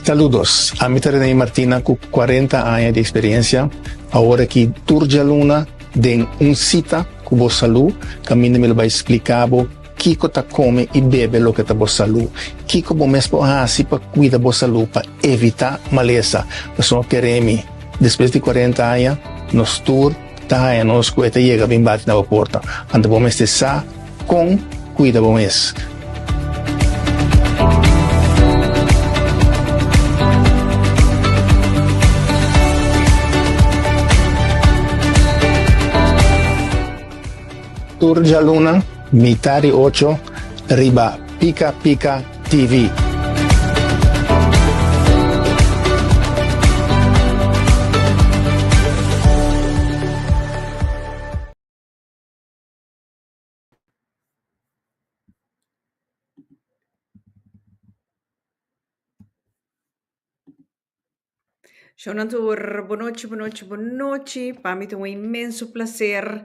Saludos, ami ta Rene Martina ku 40 aña di eksperensia. Awor aki tur djaluna den un sita ku bo salú, kaminda mi lo bai splika bo kiko ta kome i bebe loke ta bo salú, kiko bo mes por hasi pa kuida bo salú pa evitá malesa. Pasobra kere mi, despues di 40 aña nos tur ta haña nos ku e ta yega bin bati na bo porta. Anto bo mester sa kon kuida bo mes. Tur djaluna, mitá di ocho, riba Pika Pika TV. Shownan tur, bonochi, bonochi, bonochi. Pa mi ta un inmenso placer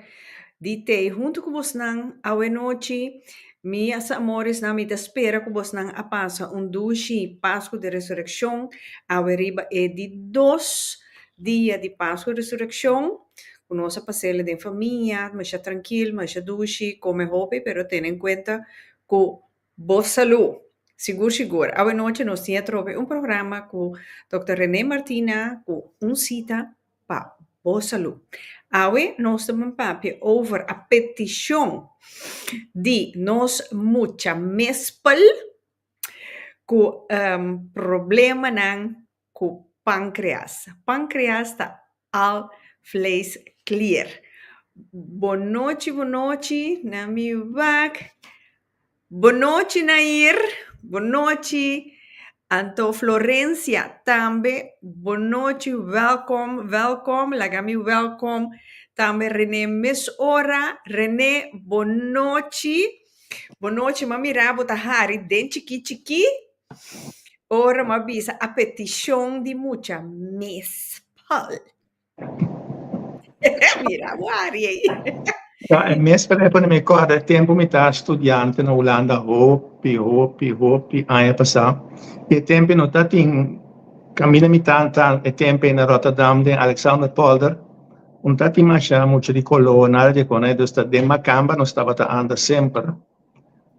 di tei hunto ku bosnan awe nochi. Mi amoresnan, mi ta spera ku bosnan a pasa un dushi Pasku di Resurekshon awe riba e di dos dia di Pasku di Resurekshon. Ku nos a pas'el den famia, masha trankil, masha dushi, kome hopi, pero tene en kuenta ku Bo salú! Sigur sigur, awe nochi nos tin atrobe un programa ku Dòkter Rene Martina ku un sita pa bo salú. Awe nos ta ban papia over a petishon di nos mucha mespel ku problemanan ku pankreas. Pankreas ta alvleesklier. Bonochi bonochi na mi wak. Bonochi Nair, bonochi. Anto Florencia tambe, bonochi, welkom, welkom. Laga mi welkom tambe Rene mesora. Rene, bonochi. Bonochi, m'a mira bo ta hari den chiki chiki. Ora m'a bisa a petishon di mucha mespel. Mira bo hari ei. Ja, e mespel e pone mi kòrda e tempu mi ta studiante na Hulanda hopi, hopi, hopi aña pasá. I e tempu no ta tin kaminda mi ta e tempu ei na Rotterdam den Alexanderpolder, no ta tin masha mucha di koló, nada di e kos, dus ta den makamba nos tabata anda semper.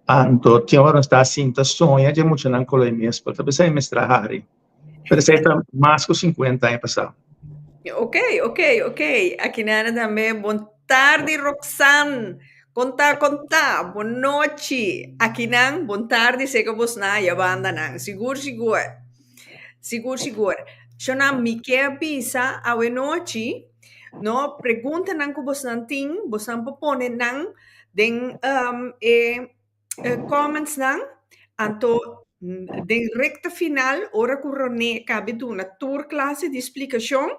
Anto tin ora nos ta sinta soña dje muchanan koló e mespel, ta p'esei mester a hari. Pero esei ta mas ku 50 aña pasá. Ok, ok, ok. Aki nana tambe. Bon tardi, Roxanne. Konta, konta. Bon nochi. Aki nan, bon tardi, seka bosnan ya bandanan. Sigur, sigur. Sigur, sigur. Shona, mi ke bisa awe nochi, no, preguntanan ku bosnan tin, bosnan por pone nan den um, e comments nan, anto den recta final, ora ku René kabe duna tur klase di splikashon,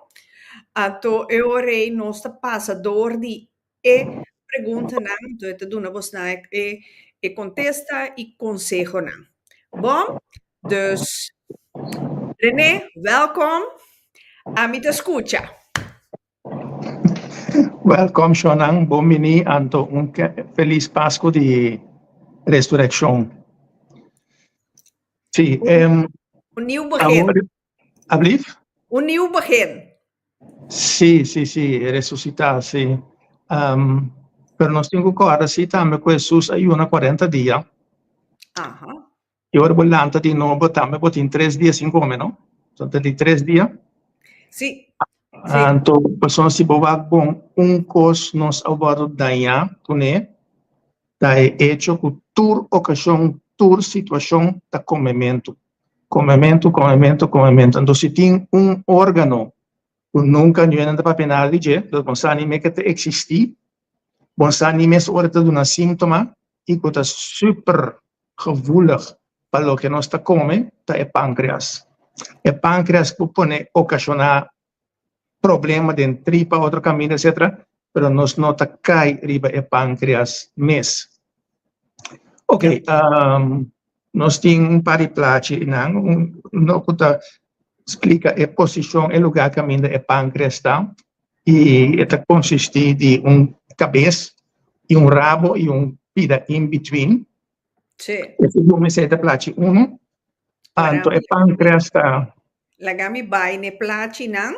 anto e ora ei nos ta pasa dor di e preguntanan, anto e ta duna bosnan e e kontesta i konsehonan. Bon, dus René, welkom. Ami ta skucha. Welkom Shonan, bon bini anto un felis Pasku di Resurekshon. Sí, um, un nieuw begin. Awor, ablief? Un nieuw begin. Sí, sí, sí, resusitá, sí. Um, pero nos tin ku kòrda sí tambe ku Hesus a yuna 40 dia. Aha. I ora bo lanta di nobo tambe bo tin tres dia sin kome, no? So ta di tres dia. Sí. Anto, pasobra si bo wak bon, un kos nos a wòrdu dañá kuné ta e echo ku tur okashon, tur situashon ta komementu. Komementu, komementu, komementu. Anto si tin un órgano ku nunka niun hende ta papia nada di dje, dus bo sa ni me ke ta eksistí, bo sa ni mes ora ta duna síntoma i ku ta super gevoelig pa loke nos ta kome ta e pankreas. E pankreas por pone okashoná problema den tripa, otro kaminda etcetera, pero nos no ta kai riba e pankreas mes. Ok, nos tin un par di plachi einan, uno ku ta splika e posishon, e lugá kaminda e pankreas ta i e ta konsistí di un kabes i un rabo i un pida in between. Sí. Esei bo mester ta plachi uno. Anto e pankreas ta. Laga mi bai n'e plachinan.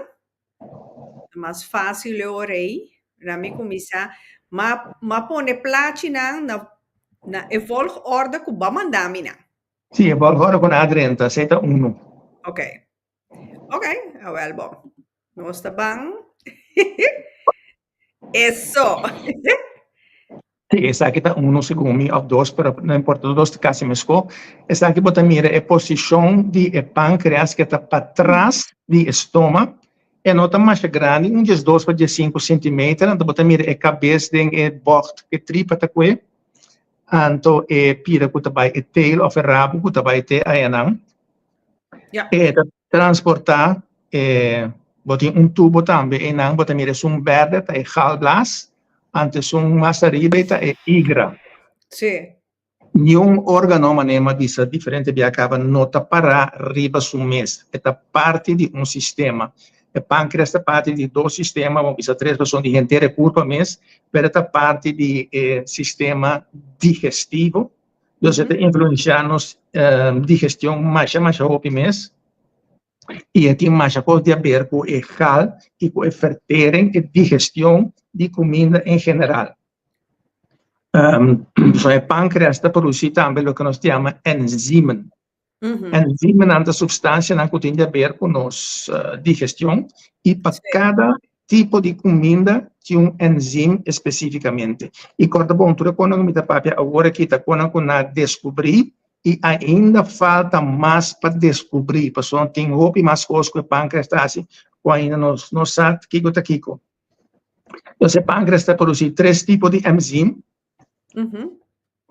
Ta mas fácil e ora ei. Na mi kuminsá. M'a m'a pone plachinan na na e volgorde ku bo a manda mi nan. Sí, e volgorde ku nan a drenta, esei ta unu. Ok. Ok, awel bon. Nos ta ban. Eso. Sí, esaki ta uno segun mi of dos, pero no importa, dos ta casi mesco. Esaki bo ta mira e posicion di e pancreas que ta patras di e stoma. E no ta masha grandi, un 12 pa 15 centimeter, anto bo ta mira e cabes den e bocht e tripa ta kue. Anto e pira ku ta bai e tail of e rabo ku ta bai te ayanan. E ta transportá e bo tin un tubo tambe einan bo ta mira esun bèrdè ta e galblaas anto esun mas ariba ei ta e igra. Sí. Niun órgano manera mi a bisa diferente bia kaba no ta pará riba su mes e ta parti di un sistema. E pánkreas ta parti di dos sistema bo bisa tres pasobra di henter e kurpa mes pero e ta parti di e sistema digestivo. Dus e ta influenciá nos digestion masha masha hopi mes i e tin masha kos di haber ku e gal i ku e vertering, e digestion di kuminda en general. So e pankreas ta produsí tambe loke nos ta yama enzimen. Enzimennan ta supstansianan ku tin di haber ku nos digestion i pa kada tipo di kuminda tin un enzim espesífikamente. I kòrda bon, tur e konan ku mi ta papia awor aki ta konan ku nan a deskubrí i ainda falta mas pa deskubrí, pasobra tin hopi mas kos ku e pankreas ta hasi ku ainda nos no sa kiko ta kiko. Entonces e pankreas ta produsí tres tipo di enzim.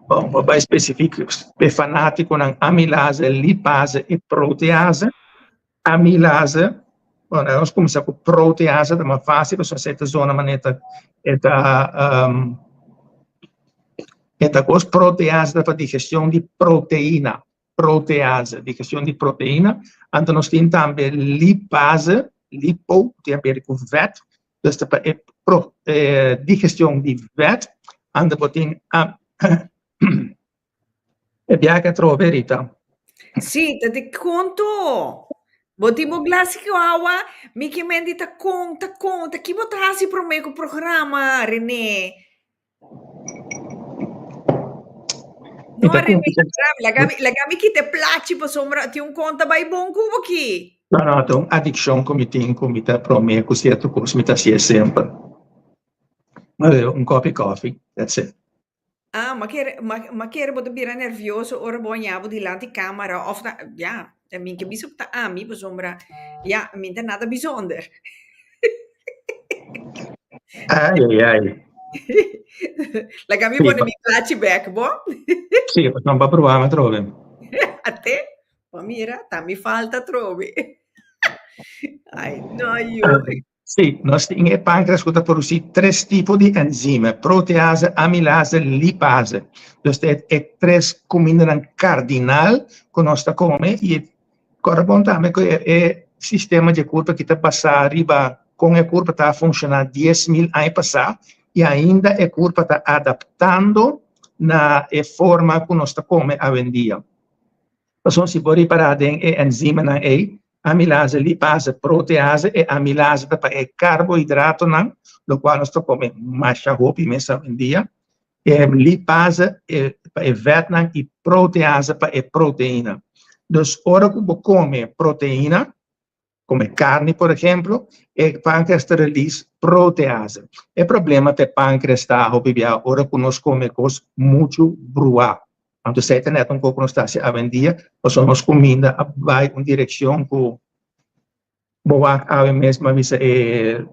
Bon, bo bai spesifik p'e fanátikonan, amilase, lipase i protease. Amilase, bon, nos kuminsá ku protease, ta mas fásil pasobra esei ta zona manera ta e ta e ta kos. Protease ta pa digestion di proteina, protease, digestion di proteina. Anto nos tin tambe lipase, lipo, ku tin haber ku vèt, Dus ta pa e digestion di vet, anda bo tin e biaha atrobe, Rita. Sí, ta di konto. Bo tin bo glasi ku awa, mi ke men di ta kon, ta kon, ta ki bo ta hasi promé ku programa, René? Mi No, ta René, cumpli cu- laga mi, laga mi kita e plachi pasobra tin un konta bai bon ku bo ki. No, no, ta un adiccion cu mi tin cu mi ta prome cu cierto cos mi ta hacié semper. Ma bebe un kopi koffie, that's it. Ah, ma kere, ma, ma kere bo ta bira nervioso ora bo haña bo dilanti camera of ta, ya, mi ke bisa ku ta ami pasobra, ya, mi ta nada bijzonder. Ai, ai, ai. Laga mi Sí, pone pa, mi plachi bek, bo? sí, pa no pa proba atrobe. Ate, bo mira, ta mi falta atrobe. Ai, no, yu. Sí, nos tin e páncreas ku ta produsí tres tipo di enzime, protease, amilase, lipase. Dus e, e tres kumindanan kardinal ku nos ta kome i Kòrda bon tambe ku e sistema di e kurpa ki ta basá riba kon e kurpa ta funshoná 10,000 aña pasá i ainda e kurpa ta adaptando na e forma ku nos ta kome awendia. Pasobra si bo ripará den e enzimanan ei, amilase, lipase, protease, e amilase ta pa e karbohidratonan, lokual nos ta kome masha hopi mes awendia, E lipase e pa e vetnan i protease pa e proteina. Dus ora ku bo kome proteina, kome karni por ehemplo, e pankreas ta release protease. E problema ta e pankreas ta hopi bia ora ku nos kome kos muchu bruá. Anto esei ta nèt un kos ku nos ta hasi awendia, pasobra nos kuminda a bai un direkshon ku Bo wak awe mes mi a bisa e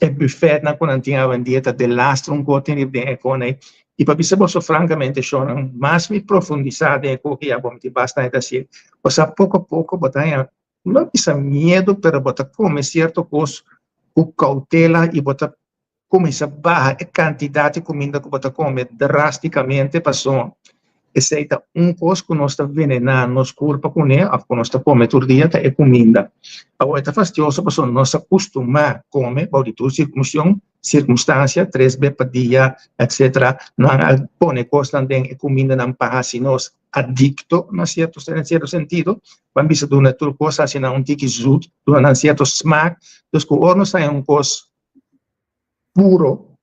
e buffetnan ku nan tin awendia ta delastre un kotin riba den e kona ei. I pa bisa boso frankamente shownan, mas mi profundisá den e koki ya bo mi tin basta aña ta hasié, bo sa poko a poko bo ta haña, no bisa miedu pero bo ta kome sierto kos ku koutela i bo ta kuminsá baha e kantidat di kuminda ku bo ta kome drástikamente pasobra esei ta un kos ku nos ta venená nos kurpa kuné òf ku nos ta kome tur dia ta e kuminda. Awor e ta fastioso pasobra nos a kustumá kome bou di tur sirkunshon, sirkunstansia, tres be pa dia etsetera. Nan a pone kosnan den e kumindanan pa hasi nos. adikto na sierto den sierto sentido, ban bisa duna tur kos hasi nan un tiki zoet, duna nan sierto smaak, dus ku ora nos haña un kos puro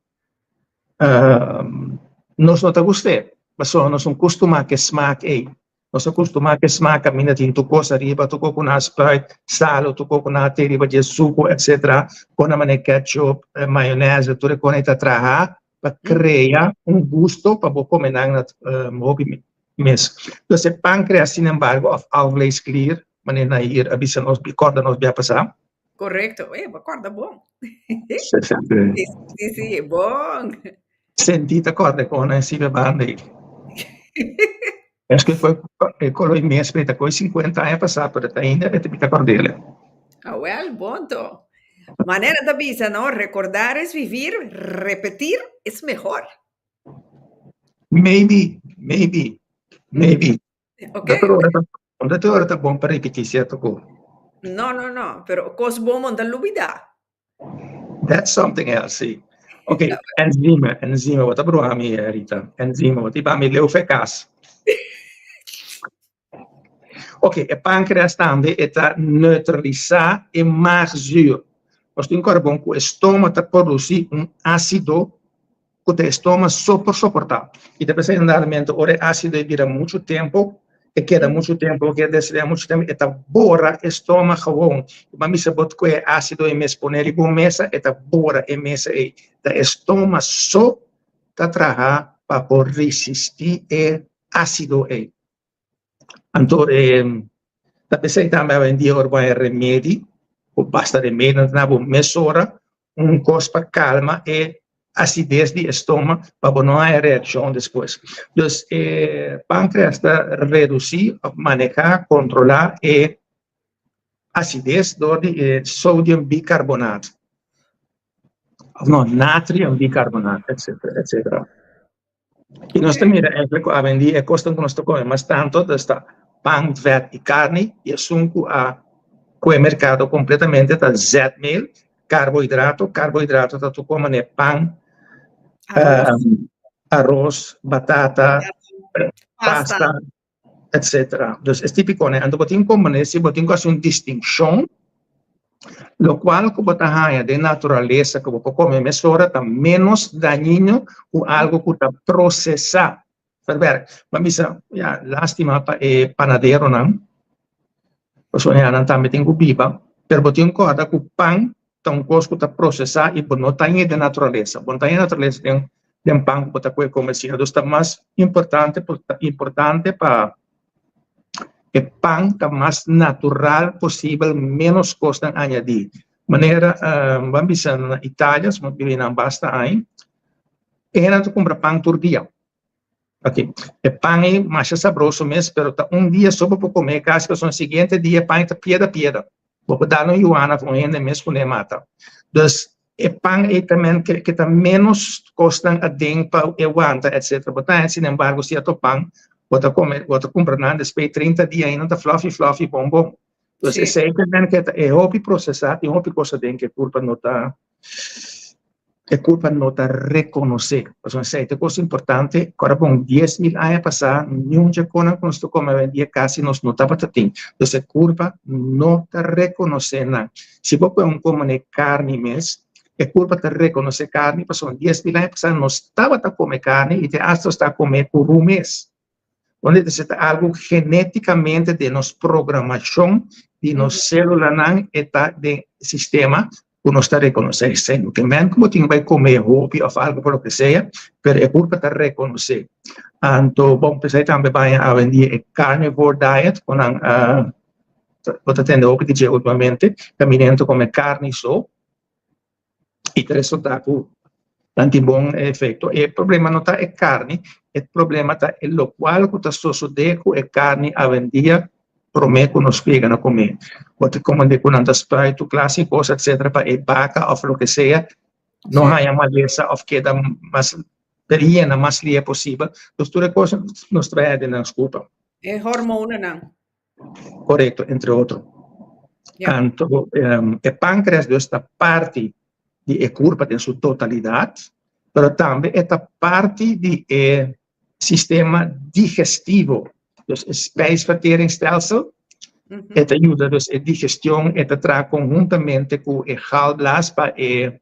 nos no ta gust'é, pasobra nos no kustumá ku e smaak ei. Nos a kustumá ku e smaak kaminda tin tur kos ariba, tur kos ku nan a spuit, salu, tur kos ku nan a tira riba dje, suku, etsetera, kon nan manera ketchup, mayonèse, tur e kos ei ta traha pa krea un gusto pa bo kome nan na hopi mes. Entonces e pankreas sin embargo òf alvleesklier, manera Nair a bisa nos, kòrda nos bia pasá. Korekto, e bo kòrda bon. Sí, sí, bon. Sentí ta kòrda e kosnan si be banda ei. Eske foi e kolo i mes ta koi 50 aña pasá, pero ta ainda e ta bita kòrd'el. Awèl, bon to. Manera ta bisa, no? Recordar es vivir, repetir es mejor. Maybe, maybe, maybe. Ok. No tur ora ta bon pa repetí sierto kos. No, no, no, pero kos bon bo no ta lubidá. That's something else, sí. Ok, enzima, enzima, bo ta bruha mi, Rita. Enzima, bo ta hiba mi leu fe kas. Ok, e pankreas tambe e ta neutralisá e maagzuur. Nos tin kòrda bon ku e stoma ta produsí un ásido ku ta e stoma so por soportá. I ta p'esei generalmente ora e ásido e bira muchu tempu, e keda muchu tempu, e keda desidea muchu tempu, e ta bora e stoma gewoon. I bo mester bo kohe e ásido ei mes pone riba un mesa, e ta bora e mesa ei. Ta e stoma so ta traha pa por resistí e ásido ei. Anto ta p'esei tambe awendia ora bo haña remedi, bo basta remedi nan ta na bo mesora un kos pa kalma e asides di e stoma pa bo no haña reakshon despues. Dus e pankreas ta redusí òf manehá, kontrolá e asides dor di e sodium bikarbonaat òf no natrium bikarbonaat etsetera etsetera. I nos ta mira eigenlijk ku awendia e kosnan ku nos ta kome mas tantu ta pan, vèt i karni i esun ku a kue merkado kompletamente ta zetmeel, karbohidrato. Karbohidrato ta tur kome manera pan, aros, batata, pasta, etsetera. Dus es tipikonan. Anto bo tin ku komprende si bo tin ku hasi un distinshon Lokual ku bo ta haña den naturalesa ku bo por kome mesora ta ménos dañino ku algu ku ta prosesá. Verwerk. Bo a bisa, ya, lástima pa e panaderonan, pasobra ya nan tambe tin ku biba, pero bo tin ku kòrda ku pan ta un kos ku ta prosesá i bo no ta hañ'é den naturalesa. Bo no ta hañ'é naturalesa den den pan ku bo ta kohe kome asina. Dus ta mas importante, importante pa. E pan ta mas natural posibel, menos kosnan añadí. Manera bo a bisa na Italia, su bibi nan basta aña, e hendenan ta kumpra pan tur dia. Ok, e pan ei masha sabroso mes, pero ta un dia so bo por kome kasi, pasobra siguiente dia e pan ei ta pieda pieda. Bo por dal un yuana of un hende mes ku ne mata. Dus e pan ei ta men ke ta menos kosnan aden pa e wanta etcetera. Bo ta haña sinembargo sierto pan bo ta kome bo ta kumpra nan despues 30 dia ainda ta fluffy fluffy bon bon. Dus esei ta men ke ta e hopi prosesá tin hopi kos aden ke kurpa no ta E kurpa no ta rekonosé. Pasobra esei ta e kos importante. Ku ora bon 10.000 aña pasá niun dje konan ku nos ta kome awendia kasi nos no tabata tin. Entonces e kurpa no ta rekonosé nan. Si bo pone un kome karni mes, e kurpa ta rekonosé karni pasobra 10.000 aña pasá nos tabata kome karni i te asta nos ta kome kurú mes. Donde ta ta algo genéticamente den nos programacion di nos célulanan e ta den sistema cu nos ta reconoce esey. No ke men cu bo tin bay come hopi of algo por lo que sea, pero e curpa ta reconoce. Anto bon pesey tambe baña awendia e carnivore diet cu nan a bo ta tende hopi di dje ultimamente, caminento come carni so. I ta resultá ku nan tin bon efekto. E problema no ta e karni, e problema ta e lokual ku ta sosodé ku e karni awendia promé ku nos pega na komé. Bo ta komprendé ku nan ta spuit tur klase di kos etsetera pa e baka òf loke sea no haña malesa òf keda mas yena mas lihe posibel. Dus tur e kos nos trae den nan skupa. E hormonanan. Korekto, entre otro. Anto e pankreas dus ta parti di e kurpa den su totalidat, pero tambe e ta parti di e sistema digestivo. Dus e spijsverteringsstelsel, e ta yuda dus e digestion, e ta traha konhuntamente ku e galblaas pa e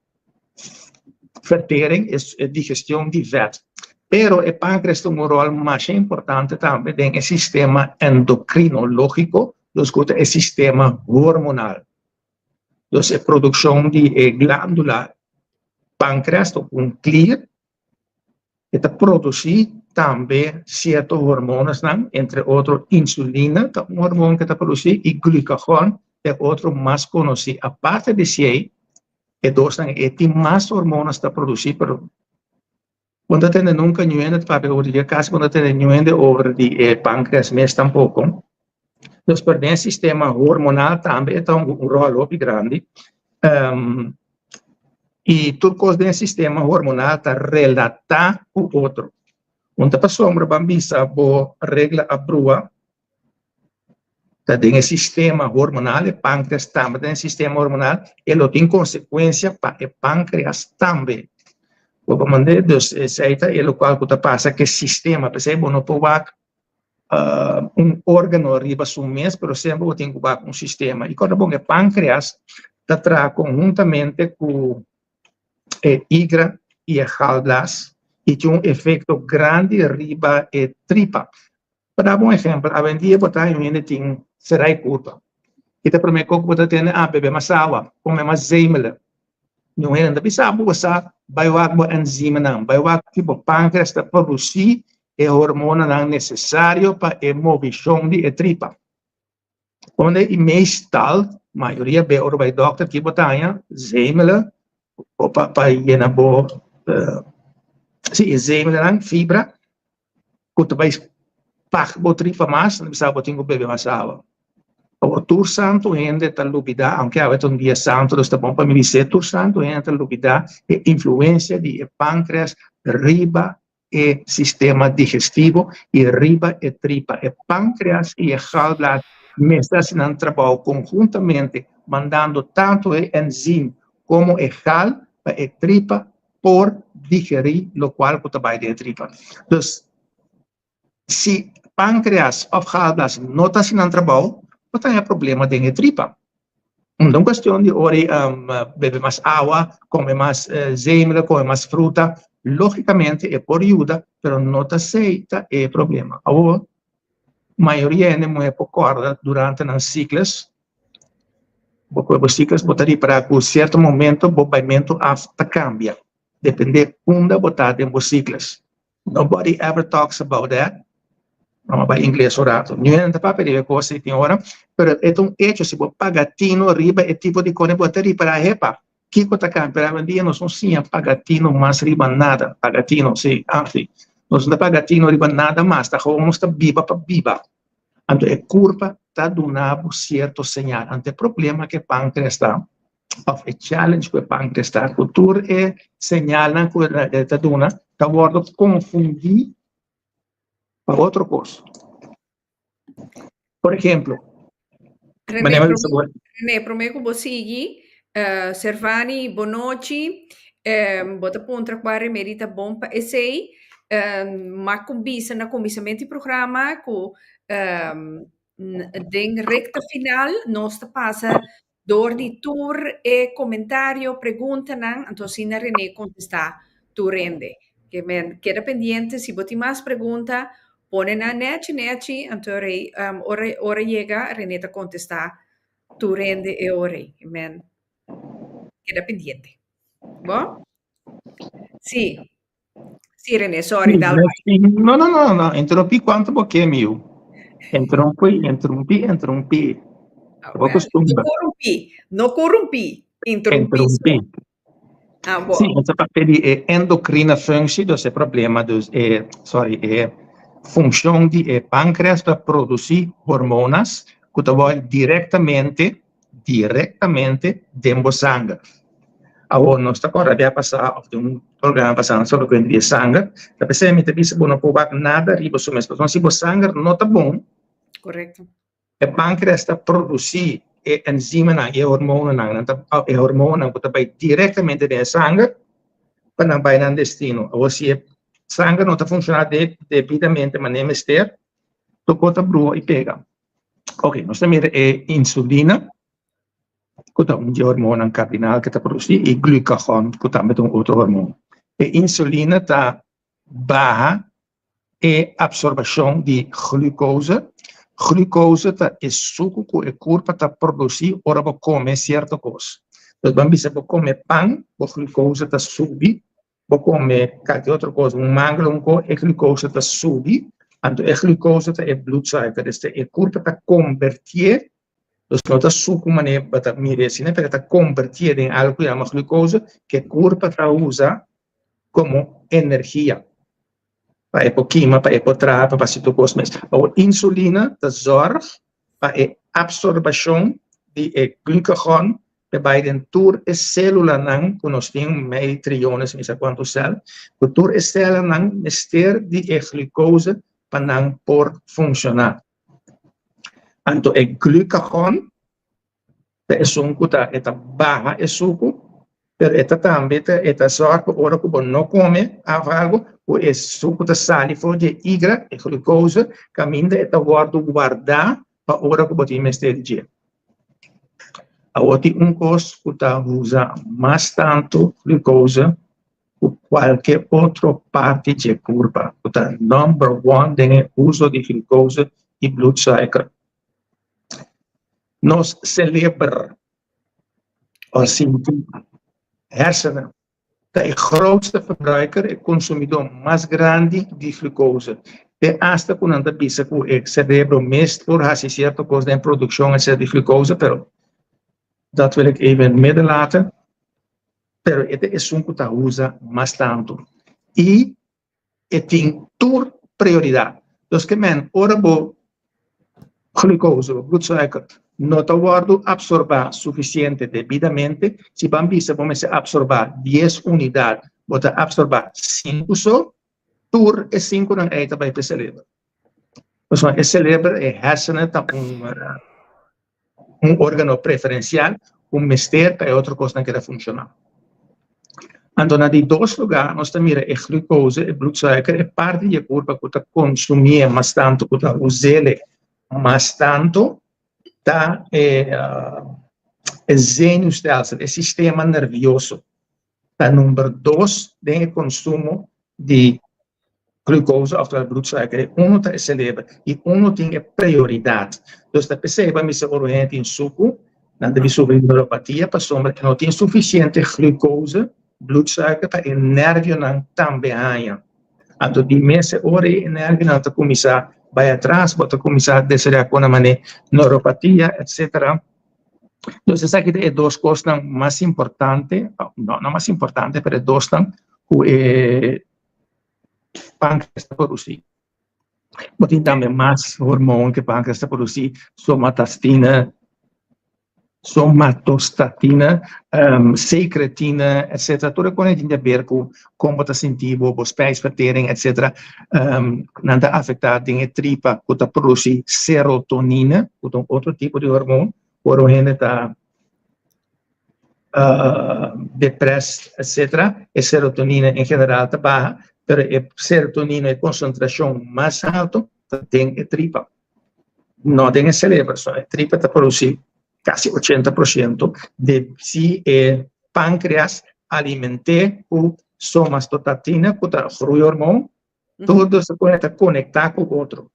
vertering, e digestion di vèt. Pero e pánkreas ta un ròl masha importante tambe den e sistema endokrinológiko, dus ku ta e sistema hormonal. Dus e produkshon di e glándula pánkreas ta un klier. E ta produsí tambe sierto hormonasnan, entre otro insulina ta un hormon ku ta produsí i glucagon ta e otro mas konosí. Aparte di esei, e dosnan e tin mas hormonas ta produsí, pero bo no ta tende nunka niun hende ta papia over di dje, kasi bo no ta tende niun hende over di e pankreas mes tampoko. Dus pero den e sistema hormonal tambe e ta hunga un ròl hopi grandi. I tur kos den e sistema hormonal ta relatá ku otro. Un ta pasobra ban bisa bo regla a brua ta den e sistema hormonal, e pánkreas tambe ta den e sistema hormonal, e lo tin konsekuensia pa e pánkreas tambe. Bo por manda? Dus esei ta e lokual ku ta pasa ku e sistema. P'esei bo no por wak un órgano riba su mes, pero semper bo tin ku wak un sistema. I kòrda bon, e pánkreas ta traha konhuntamente ku e igra i e galblaas i tin un efekto grandi riba e tripa. Pa daba un ehèmpel, awendia bo ta hende tin serai kurpa i ta promé kos ku bo ta tende, ah, bebe mas awa, kome mas zemele. Niun hende no ta bisa bo sa bai wak bo enzimanan, bai wak ki bo pánkreas ta produsí e hormonanan nesesario pa e movishon di e tripa. Unda i meestal, mayoria be ora bai dòkter ki bo ta haña zemele o pa pa yena bo si e zemelenan, fibra, ku ta bai pak bo tripa mas, nan ta bisa bo tin ku bebe mas awa. Awor tur santu hende ta lubidá, aunke awe ta un dia santu, dus ta bon pa mi bis'é, tur santu hende ta lubidá e influensia di e pánkreas riba e sistema digestivo i riba e tripa. E pánkreas i e galblaas mester hasi nan trabou konhuntamente, mandando tantu e enzim komo e gal pa e tripa por digerí lokual ku ta bai den e tripa. Dus, si pánkreas òf galblaas no ta hasi nan trabou, bo ta haña problema den e tripa. No ta un cuestion di ora y bebe mas awa, come mas zemele, come mas fruta. Logicamente e por yuda, pero no ta esey ta e problema. Awor, mayoria hende muhe por corda durante nan ciclus, bo coge bo ciclus, bo ta ripara cu cierto momento bo baimento af ta cambia, depende unda bo ta den bo ciclus. Nobody ever talks about that. Vamos a bai ingles un rato. Niun hende ta papia riba e kos ei tin ora, pero e ta un hecho, si bo paga tino riba e tipo di kos, bo ta ripará, hepa, kiko ta kambia? Pero awendia nos no siña paga tino mas riba nada. Paga tino, si, ah, si. Nos no ta paga tino riba nada mas, ta gewoon nos ta biba pa biba. Anto e kurpa ta duna bo sierto señal. Anto e problema ku e pánkreas ta, òf e challenge ku e pánkreas ta, ku tur e señalnan ku e ta duna ta wòrdu konfundí pa otro kos. Por ehemplo, René, René, promé ku bo sigui, Servani, bonochi. Bo ta puntra kua remedi ta bon pa esei. M'a kumbisa na kuminsamentu di programa ku den rekta final nos ta pasa dor di tur e komentario, preguntanan, anto asina René kontestá tur hende. Ke men keda pendiente, si bo tin mas pregunta, pone nan nechi nechi, anto rei ora ora yega René ta kontestá tur hende e ora ei. Ke men keda pendiente. Bo? Sí. Sí, René, sorry, dal bai. No, no, no, no, interrumpí cuanto bo ke, mi yu. Interrumpí, interrumpí, interrumpí. Ah, well, no corrumpí, no corrumpí, interrumpí. Interrumpí. Ah, bo. Sí, nos a papia di e endocrine functie, dus e problema, dus e, sorry, e funcion di e pancreas pa produci hormonas cu ta word directamente directamente den bo sanger. Awor nos ta kòrda bia pasá òf den un programa pasá nos tabata kuenta di e sanger, ta p'esei mi ta bisa bo no por wak nada riba su mes pasobra si bo sanger no ta bon, Korekto. e pánkreas ta produsí e enzimanan i e hormonanan, nan ta e hormonanan ku ta bai direktamente den e sanger pa nan bai nan destino. Awor si e sanger no ta funshoná debidamente manera mester. Toko ta brua i pega. Ok, nos ta mira e insulina, ku ta un di e hormonnan kardinal ku ta produsí, i glucagon, ku tambe ta un otro hormon. E insulina ta baha e absorbashon di glucose. Glucose ta e suku ku e kurpa ta produsí ora bo kome sierto kos. Dus ban bisa bo kome pan, bo glucose ta subi, bo kome kalke otro kos, un mangel, un ko, e glucose ta subi, anto e glucose ta e bloedsuiker, dus e kurpa ta kombertié, dus no ta suku manera bo ta mira asina, pero e ta kombertié den algu ku yama glucose, ku e kurpa ta usa komo energia pa e por kima, pa e por traha, pa hasi tur kos mes. Awor insulina ta zòrg pa e absorbashon di e glucagon ta bai den tur e sélulanan ku nos tin, mei triones mi sa kuantu sèl, ku tur e sèlanan mester di e glucose pa nan por funshoná. Anto e glucagon ta esun ku ta e ta baha e suku, pero e ta tambe ta e ta sòrg ku ora ku bo no kome òf algu ku e suku ta sali for di e igra, e glucose, kaminda e ta wòrdu wardá pa ora ku bo tin mester di dje. Awor tin un kos ku ta usa mas tantu glucose ku kualke otro parti dje kurpa, ku ta number one den e uso di glucose i bloedsuiker. Nos seleber o sinti, hersenen, ta e grootste verbruiker, e konsumidó mas grandi di glucose. Te asta ku nan ta bisa ku e serebro mes por hasi sierto kos den produkshon etcetera di glucose, pero dat wil ik even in het midden laten. Pero e ta esun ku ta usa mas tantu i e tin tur prioridat. Dus ke men ora bo glucose, bo bloedsuiker, no ta wòrdu apsorbá sufisiente debidamente, si ban bisa bo mester apsorbá dies unidat, bo ta apsorbá sinku so, tur e sinkunan ei ta bai pa e seleber. Pasobra e seleber, e hersenen ta un un órgano preferensial ku mester pa e otro kosnan keda funshoná. Anto na di dos lugá nos ta mira e glucose, e bloedsuiker, e parti di e kurpa ku ta konsumié mas tantu, ku ta us'é mas tantu, ta e e zenuwstelsel, e sistema nervioso. Ta number dos den e konsumo di glucose oftewel bloedsuiker. E uno ta e seleber i uno tin e prioridat. Dus ta p'esei pa mester ora un hende tin suku, nan ta bisa sufri di neuropatia pasobra e no tin sufisiente glucose, bloedsuiker, pa e nervionan tambe haña. Anto di mes e ora e nervionan ta kuminsá bai atras, bo ta kuminsá desaroyá ku una manera neuropatia etcetera. Dus esaki ta e dos kosnan mas importante, no no mas importante pero e dosnan ku e páncreas ta produsí. Bo tin tambe mas hormon ku e páncreas ta produsí, somatastina, somatostatina, secretina, etcetera. Tur e kosnan tin di aber ku kon bo ta sinti bo, bo spijsvertering, etcetera. Nan ta afektá den e tripa ku ta produsí serotonina, ku ta un otro tipo di hormon, ora un hende ta depres, etcetera, e serotonina en general ta baha, pero e serotonina, e konsentrashon mas alto ta den e tripa, no den e serebro. So e tripa ta produsí kasi 80% di si e pánkreas aliment'é ku somatostatina, ku ta groeihormoon, tur dos ta konektá ku otro.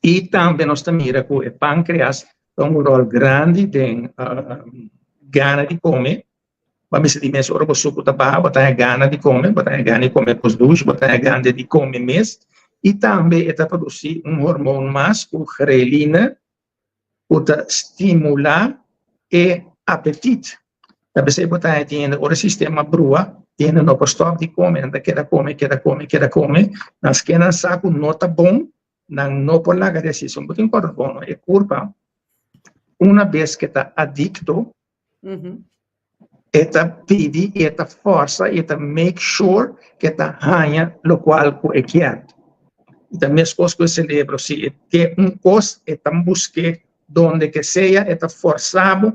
I tambe nos ta mira ku e pánkreas ta un ròl grandi den gana di kome. Bo a mester di mes ora bo suku ta baha, bo ta haña gana di kome, bo ta haña gana di kome kos dushi, bo ta haña gana di kome mes. I tambe e ta produsí un hormon mas ku ghreline ku ta stimulá e apetit. Ta p'esei bo ta haña tin hende ora e sistema brua, tin hende no por stòp di kome, nan ta keda kome, keda kome, keda kome. Maske nan sa ku no ta bon, nan no por laga di hasi esei. Bo tin ku kòrda bon, e kurpa una bes ke ta adikto, E ta pidi i e ta forsa i e ta make sure ku e ta haña lokual ku e kier. I ta meskos ku e selebro, si e ke un kos e ta busk'é donde ke sea, e ta forsa bo,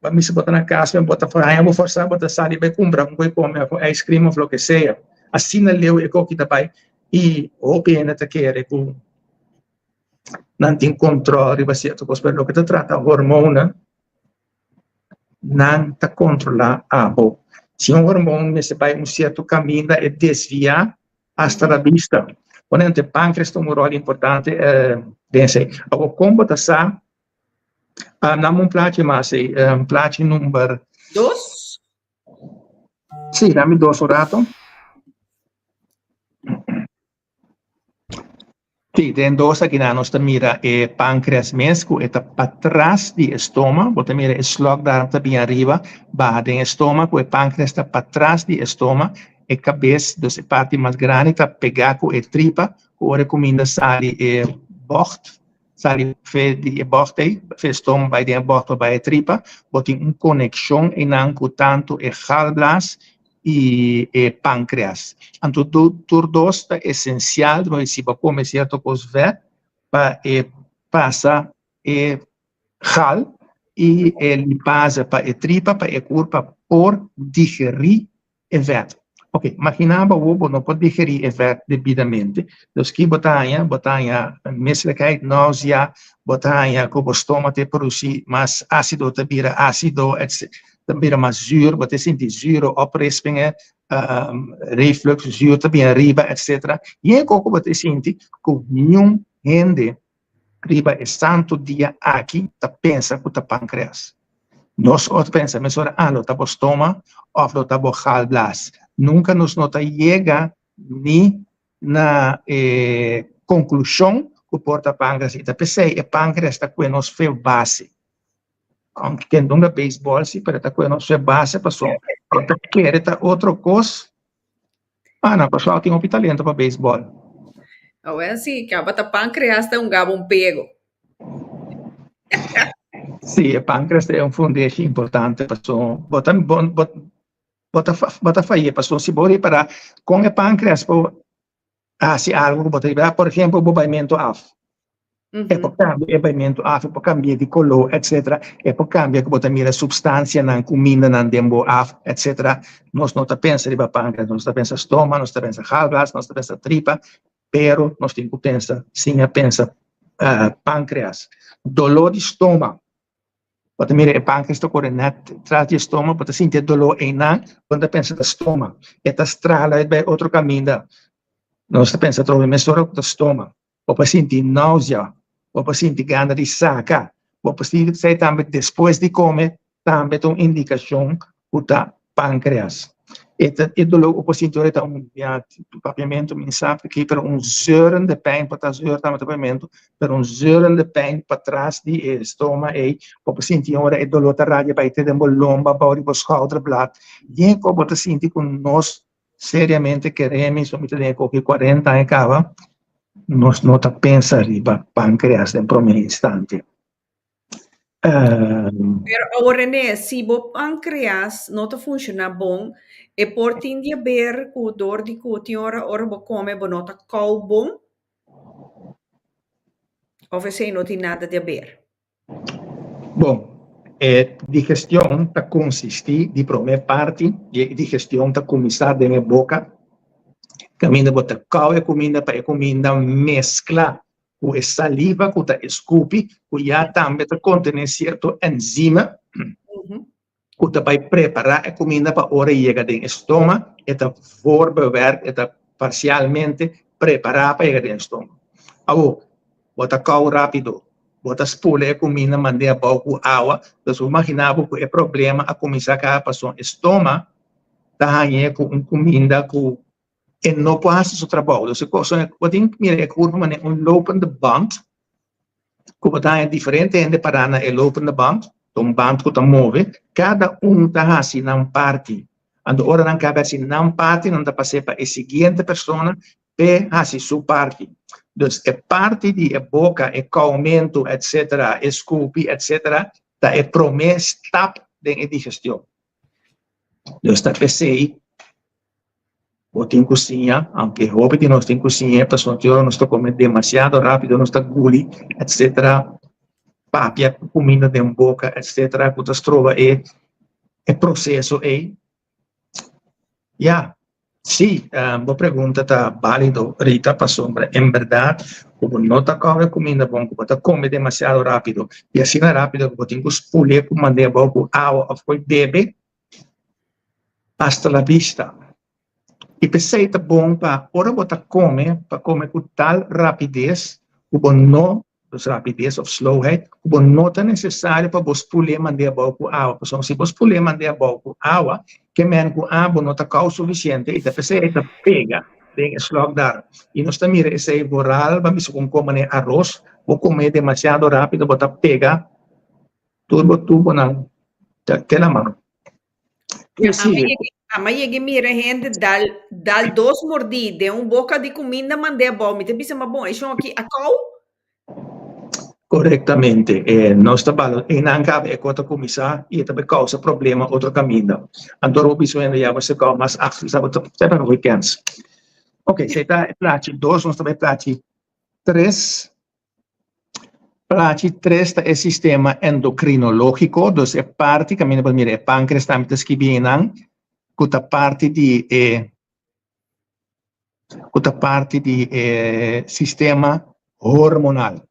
bo a mester bo ta na kas bo ta haña bo forsa bo ta sali bai kumpra un kos i kome òf un ice cream òf loke sea. Asina leu e koki ta bai i hopi hende ta kere ku. Nan tin control riba cierto cos, pero loke ta trata hormonen, nan ta controla abo. Si un hormon mester bai un cierto caminda, e desvia hasta la vista. Ponente, pancreas ta un rol importante den esei. Awor, con bo ta sa? Dame un plachi mas ei, plachi number Dos? Sí, dame dos un rato. Sí, den dos akinan nos ta mira e pancreas mes ku e ta patras di e stoma. Bo ta mira e slokdarm ta bin ariba, baha den e stoma ku e pancreas ta patras di e stoma. E kabes, dus e parti mas grandi ta pegá ku e tripa, ku ora e kuminda sali e bògt, sali fe di e bògt ei, fe e stoma bai den e bògt pa bai e tripa, bo tin un konekshon einan ku tantu e galblaas i e pankreas. Anto tur dos ta esensial, si bo kome sierto kos vèt pa e pasa e gal i e lipase pa e tripa pa e kurpa por digerí e vèt. Ok, imaginá bo awor bo no por digerí e vèt debidamente, dus ki bo ta haña? Bo ta haña misselijkheid, nausea, bo ta haña ku bo stoma ta produsí mas ásido, ta bira ásido, etc. Ta bira mas zuur, bo ta sinti zure oprispingen, reflux, zuur ta bini ariba, etc. I e koko bo ta sinti ku niun hende riba e santu dia aki ta pensa ku ta pankreas. Nos ot pensa mesora, ah, lo ta bo stoma òf lo ta bo galblaas. Nunka nos no ta yega ni na e konklushon ku por ta pankreas. I ta p'esei e pankreas ta kue nos fe base. Aunke ken dunga beisbòl si, pero e ta kue nos fe base pasobra e ta kere ta otro kos. Ah, na Kòrsou tin hopi talento pa beisbòl. Awel si, kaba ta pankreas ta un gaba un pego. Sí, e pankreas ta un fundeshi importante paso bo ta bo bo bo ta bo ta fay'é paso si bo ripará kon e pankreas por hasi algu ku bo ta ripará, por ehempel bo baimentu af. E por kambia e baimentu af, e por kambia di koló, etcetera. E por kambia ku bo ta mira supstansianan, kumindanan den bo af, etcetera. Nos no ta pensa riba pankreas, nos ta pensa stoma, nos ta pensa galblaas, nos ta pensa tripa, pero nos tin ku pensa sin a pensa pankreas. Doló di stoma, bo ta mira e pankreas ta kore nèt tras di e stoma, bo ta sinti e doló einan, bo no ta pensa ta stoma, e ta strala e bai otro kaminda. Nos ta pensa atrobe mesora ku ta stoma. Bo por sinti nausea, bo por sinti gana di saka, bo por sinti esei tambe despues di kome tambe ta un indikashon ku ta pankreas. E ta e doló ku bo por sinti ora ta un ya papiamentu mi sa p'aki pero un zeurende pijn por ta zeur tambe ta papiamentu pero un zeurende pijn patras di e stoma ei bo por sinti ora e doló ta radia bai te den bo lomba bou di bo schouderblad yen ku bo ta sinti ku nos Seriamente keremi, so mi ta den e koki 40 aña kaba, nos no ta pensa riba pankreas den prome instante. Pero awor René, si bo pankreas no ta funshoná bon, e por tin di haber ku dor di ku tin ora ora bo kome bo no ta kou bon? Of esei no tin nada di haber? Bon, e digestion ta konsistí di promé parti di e digestion ta kuminsá den e boka, kaminda bo ta kou e kuminda pa e kuminda meskla ku e saliva ku ta eskupi ku ya tambe ta kontené sierto enzima ku ta bai prepará e kuminda pa ora e yega den e stoma e ta voorbewerkt, e ta parsialmente prepará pa yega den e stoma. Awor, bo ta kou rápido, bo ta spula e kuminda mand'é abou ku awa, dus bo imaginá bo ku e problema a kuminsá kaba pasobra e stoma ta hañ'é ku un kuminda ku e no por hasi su trabou. Dus e kos, bo tin ku mira e kurpa manera un lopende band ku bo ta haña diferente hende pará na e lopende band, ta un band ku ta move, kada un ta hasi nan parti. Anto ora nan kaba hasi nan parti, nan ta pas'é pa e siguiente persona p'e hasi su parti. Dus e parti di e boka, e koumentu, etcetera, e skupi, etcetera, ta e promé stap den e digestion. Dus ta p'esei bo tin ku siña, aunke hopi di nos tin ku siñ'é, pasobra tin ora nos ta kome demasiado rápido, nos ta guli, etcetera, papia ku kuminda den boka, etcetera, ku ta stroba e proseso ei. Ya. Sí, bo pregunta ta válido, Rita, pasobra en bèrdat ku bo no ta kome kuminda bon, ku bo ta kome demasiado rápido i asina rápido ku bo tin ku spul'é ku mand'é abou ku awa òf ku bebe, hasta la vista. I p'esei ta bon pa ora bo ta kome, pa kome ku tal rapides ku bo no Dus rapidez of slowheid, ku bo no ta nesesario pa bo spul'é mand'é abou ku awa. Pasobra si bo spul'é mand'é abou ku awa, ke men ku abo no ta kou sufisiente i ta p'esei e ta pega den e slokdarm. I nos ta mira esei vooral ban bisa ku un kome aros, bo kome demasiado rapido bo ta pega tur bo tubonan te la mano. Ama yega mira hende dal dal dos mordí den un boka di kuminda mand'é abou. Mi ta bisa, ma bon, e shon aki a kou? Korektamente. E nos ta balo einan kaba e kos ta kuminsá i e ta bai kousa problema otro kaminda. Anto ora bo bisa un hende ya bo se kou mas achter sa bo ta ta hopi kèns. Oke, esei ta e plachi dos, nos ta bai plachi tres. Plachi tres ta e sistema endokrinológiko, dus e parti kaminda bo ta mira e pánkreas tambe ta skibí einan, ku ta parti di e ku ta parti di e sistema hormonal.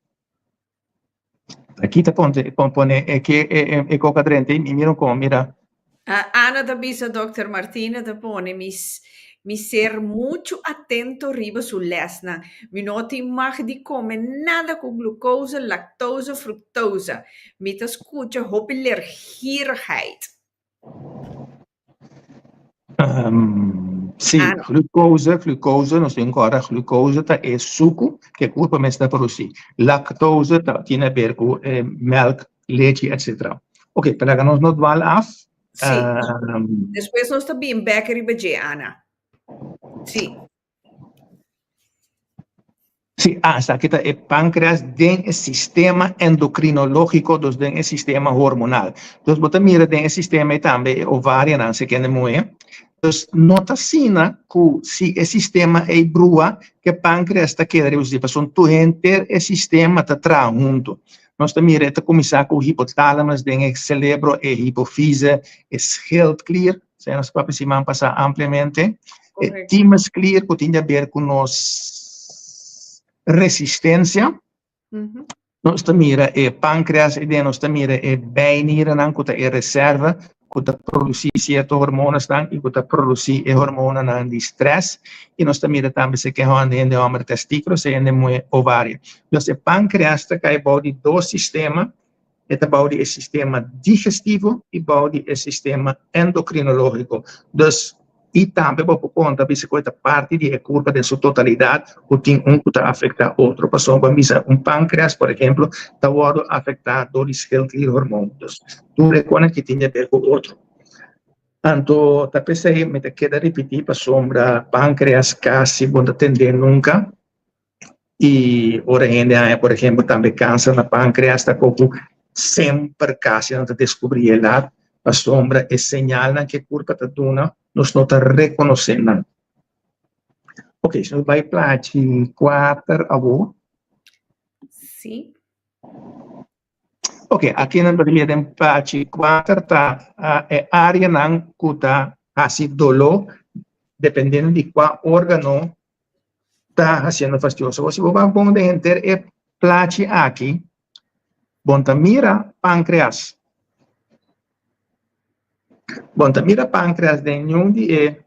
Aki ta pone e ke e koka drenta i mira kon mira. Ana ta bisa Dòkter Martina ta pone mi mi ser muchu atento riba su lèsnan. Mi no tin mag di kome nada ku glukosa, laktosa, fruktosa. Mi ta skucha hopi lergierigheid. Sí, glucose, glucose, nos tin kòrda glucose ta e suku ku e kurpo mes ta produsí. Lactose ta tin aber ku melk, lechi, etcetera. Oké, pero laga nos no dwal af. Sí, despues nos ta bin bèk riba dje, Ana. Sí. Sí, ah, esaki ta e páncreas den e sistema endocrinológico, dus den e sistema hormonal. Dus bo ta mira den e sistema ei tambe e ovarianan si kende muhé. Dus no ta asina ku si e sistema ei brua, ku e páncreas ta keda riba su pasobra tur henter e sistema ta traha huntu. Nos ta mira e ta kuminsá ku hipotalamus den e celebro, e hipofise, e schildklier, Esei nos papia siman pasá ampliamente. E thymusklier ku tin di aber ku nos resistensia. Nos ta mira e pankreas ei den, nos ta mira e bijniernan ku ta e reserva ku ta produsí sierto hormonasnan i ku ta produsí e hormonanan di strès. I nos ta mira tambe si ke hende hòmber testíkulo, si hende muhé ovario. Dus e pankreas ta kai bou di dos sistema. E ta bou di e sistema digestivo i bou di e sistema endokrinológiko. Dus, i tambe bo por konta bisa ku e ta parti di e kurpa den su totalidat ku tin un ku ta afektá otro. Pasobra bo bisa un pánkreas, por ehemplo, ta wòrdu afektá dor di schildklierhormoon. Dus, tur e konan ki tin di aber ku otro. Anto ta p'esei mi ta keda ripití pasobra pánkreas kasi bo no ta tendé nunka. I ora hende haña, por ehempel, tambe kanser na pánkreas, ta koku semper kasi nan ta deskubrí e lat, pasobra e señalnan ku e kurpa ta duna, nos no ta rekonosé nan. Oké, si nos bai plachi kuater awor. Sí. Oké, aki nan ta mira den plachi kuater ta e áreanan ku ta hasi doló dependiendo di kua órgano ta haciendo fastioso. Si bo wak bon den henter e plachi aki, bon ta mira pancreas. Bon ta mira pancreas den niun di e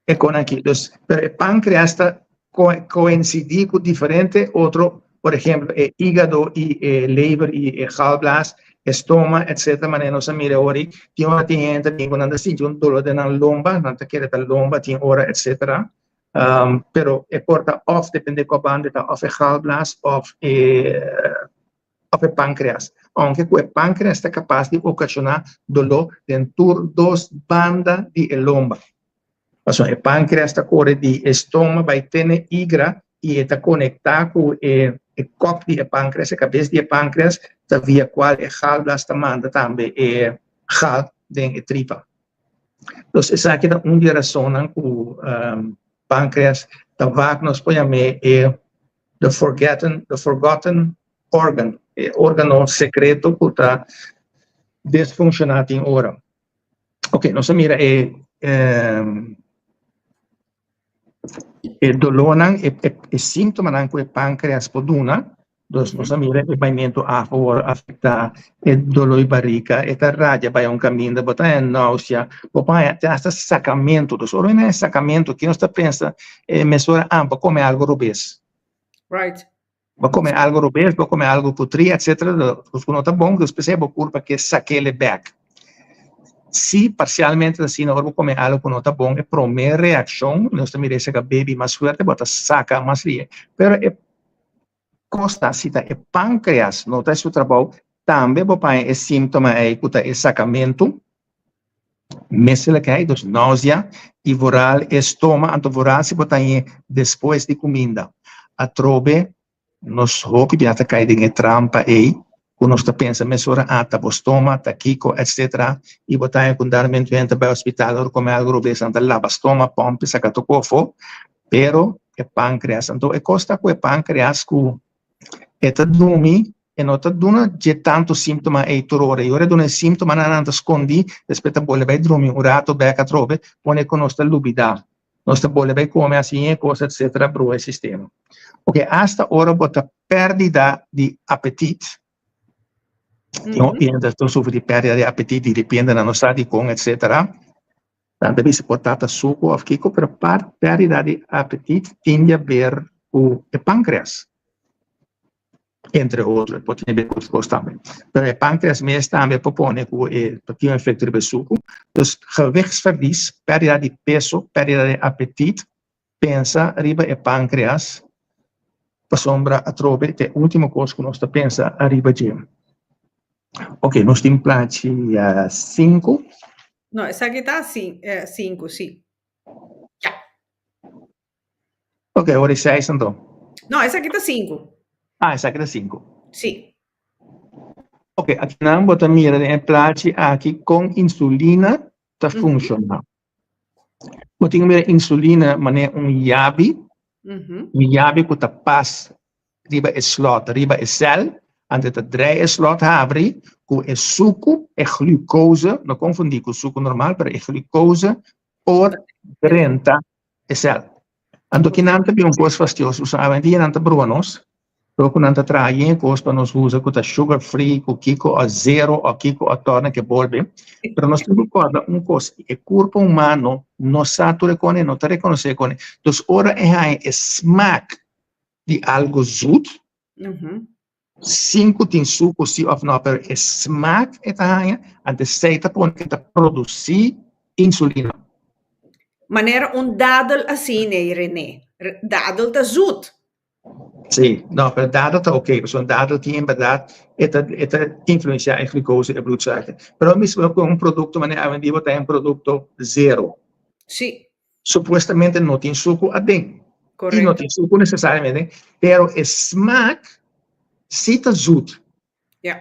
e kon aki. Dus, pero e pancreas ta coincidi cu diferente otro, por ejemplo, e hígado y e lever y e galblaas, e stoma, etcetera, manera nos a mira awor, tin ora tin hende tin ku nan ta sinti un dolor den nan lomba, nan ta kere ta lomba tin ora, etcetera. Pero e por ta òf depende kua banda e ta, òf e galblaas òf e òf e pankreas. Ounke ku e pankreas ta kapas di okashoná doló den tur dos banda di e lomba. Pasobra e pankreas ta kore di e stoma bai te n'e igra i e ta konektá ku e e kòp di e pankreas, e kabes di e pankreas, ta via kual e galblas ta manda tambe e gal den e tripa. Dus esaki ta un di e rasonnan ku pankreas ta wak nos por yam'é e the forgetten, the forgotten organ, e organo sekreto ku ta disfunshoná tin ora. Ok, nos a mira e. E dolónan, e síntomanan ku e pánkreas por duna, dus nos a mira e baimentu afo wòrdu afektá, e doló di barika, e ta radia bai un kaminda, bo ta haña náusea, bo por haña te asta sakamentu. Dus ora bo haña sakamentu, ke nos ta pensa? E mesora, ah, bo kome algu robes. Right. Bo kome algu robes, bo kome algu putrí, etcétera, dus ku no ta bon, dus p'esei bo kurpa ke sak'el bèk. Si parsialmente ta asina, ora bo kome algu ku no ta bon, e promé reakshon, nos ta mira esei ka baby mas fuerte, bo ta saka mas lie. Pero e kos ta, si ta e pánkreas no ta su trabou, tambe bo paña e síntoma ei ku ta e sakamentu, Misselijkheid, dus nausea, i vooral e stoma, anto vooral si bo ta hañ'é despues di kuminda. Atrobe nos hopi bia ta kai den e trampa ei ku nos ta pensa mesora, ah, ta bo stoma, ta kiko, etcetera, i bo ta haña ku darmentu hende ta bai hospital ora kome algu robes, nan ta laba stoma, pòmp i saka toko afó, pero e pankreas, anto e kos ta ku e pankreas ku e ta drumi E no ta duna dje tantu síntoma ei tur ora. I ora e duna e síntomanan, nan ta skondí, despues ta bolbe bai drumi un rato bèk atrobe, pone ku nos ta lubidá. Nos ta bolbe bai kome hasi e kos etsetera, brua e sistema. Oke, asta ora bo ta pèrdida di apetit, tin hopi hende ta sufri di pèrdida di apetit, di ripiente nan no sa dikon etsetera, Nan ta bisa por tata suku of kiko, pero pèrdida di apetit tin di haber ku e pankreas, entre otro, e por tin haber ku otro kos tambe. Pero e pankreas mes tambe por pone ku e por tin un efekto riba e suku. Dus gewichtsverlies, pèrdida di peso, pèrdida di apetit, pensa riba e pankreas pasobra atrobe ta e ultimo kos ku nos ta pensa ariba dje. Ok, nos tin plachi sinku. No, esaki ta sinku, si. Ya. Ok, ora e seis anto. No, esaki ta sinku. Ah, esaki ta sinku. Si. Ok, akinan bo ta mira den e plachi aki kon insulina ta funshoná. Bo tin ku mira insulina manera un yabi, un yabi ku ta pas riba e slòt, riba e sèl, anto e ta drei e slòt habri ku e suku, e glucose, no konfundí ku suku normal, pero e glucose por drenta e sèl. Anto kinan ta bin un kos fastioso, pasobra awendia nan ta brua nos, dor ku nan ta traha yen kos pa nos usa ku ta sugar free, ku kiko o zero o kiko o torna ke bolbe, pero nos tin ku kòrda un kos, e kurpo humano no sa tur e kone, no ta rekonosé e kone, dus ora e haña e smak di algu zut, Sin ku tin suku si òf nò, pero e smak e ta haña, anto esei ta pone ku e ta produsí insulina. Manera un dadel asina ei, René. Dadel ta zut. Sí, no, pero dadel ta oké, pasobra dadel tin en bèrdat e ta e ta influensiá e glucose, e bloedsuiker. Pero mismo ku un produkto manera awendia bo ta haña un produkto zero. Sí. Supuestamente no tin suku aden. Correcto. I no tin suku necesariamente, pero e smaak si ta zoet. Ja.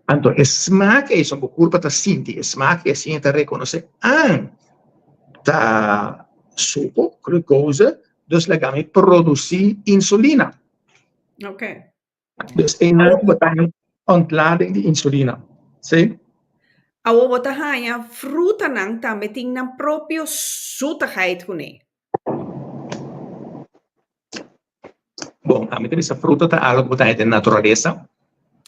Anto e smaak ei, so bo kurpa ta sinti e smaak ei, asina ta rekonosé, ah, ta suku, glucose, dus laga mi produsí insulina. Okay. Dus einan bo ta haña ontlading di insulina. Sí. Awor bo ta haña frutanan tambe tin nan propio zoetigheid kuné. Bon, ami ta bisa fruta ta algo ku bo ta haña den naturalesa.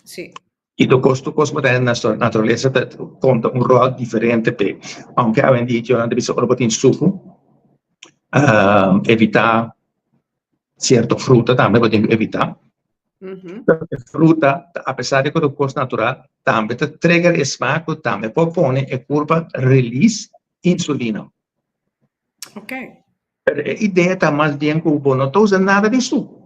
Sí. I tur kos, tur kos ku bo ta haña den naturalesa ta konta un ròl diferente p'e. Ounke awendia nan ta bisa ora bo tin suku, evitá Cierto fruta tambe bo tin cu evita. Pero e fruta, a pesar di cu ta un cos natural, tambe ta trigger e smaak cu tambe por pone e curpa release insulina. Pero e idea ta mas bien cu bo no ta usa nada di sucu.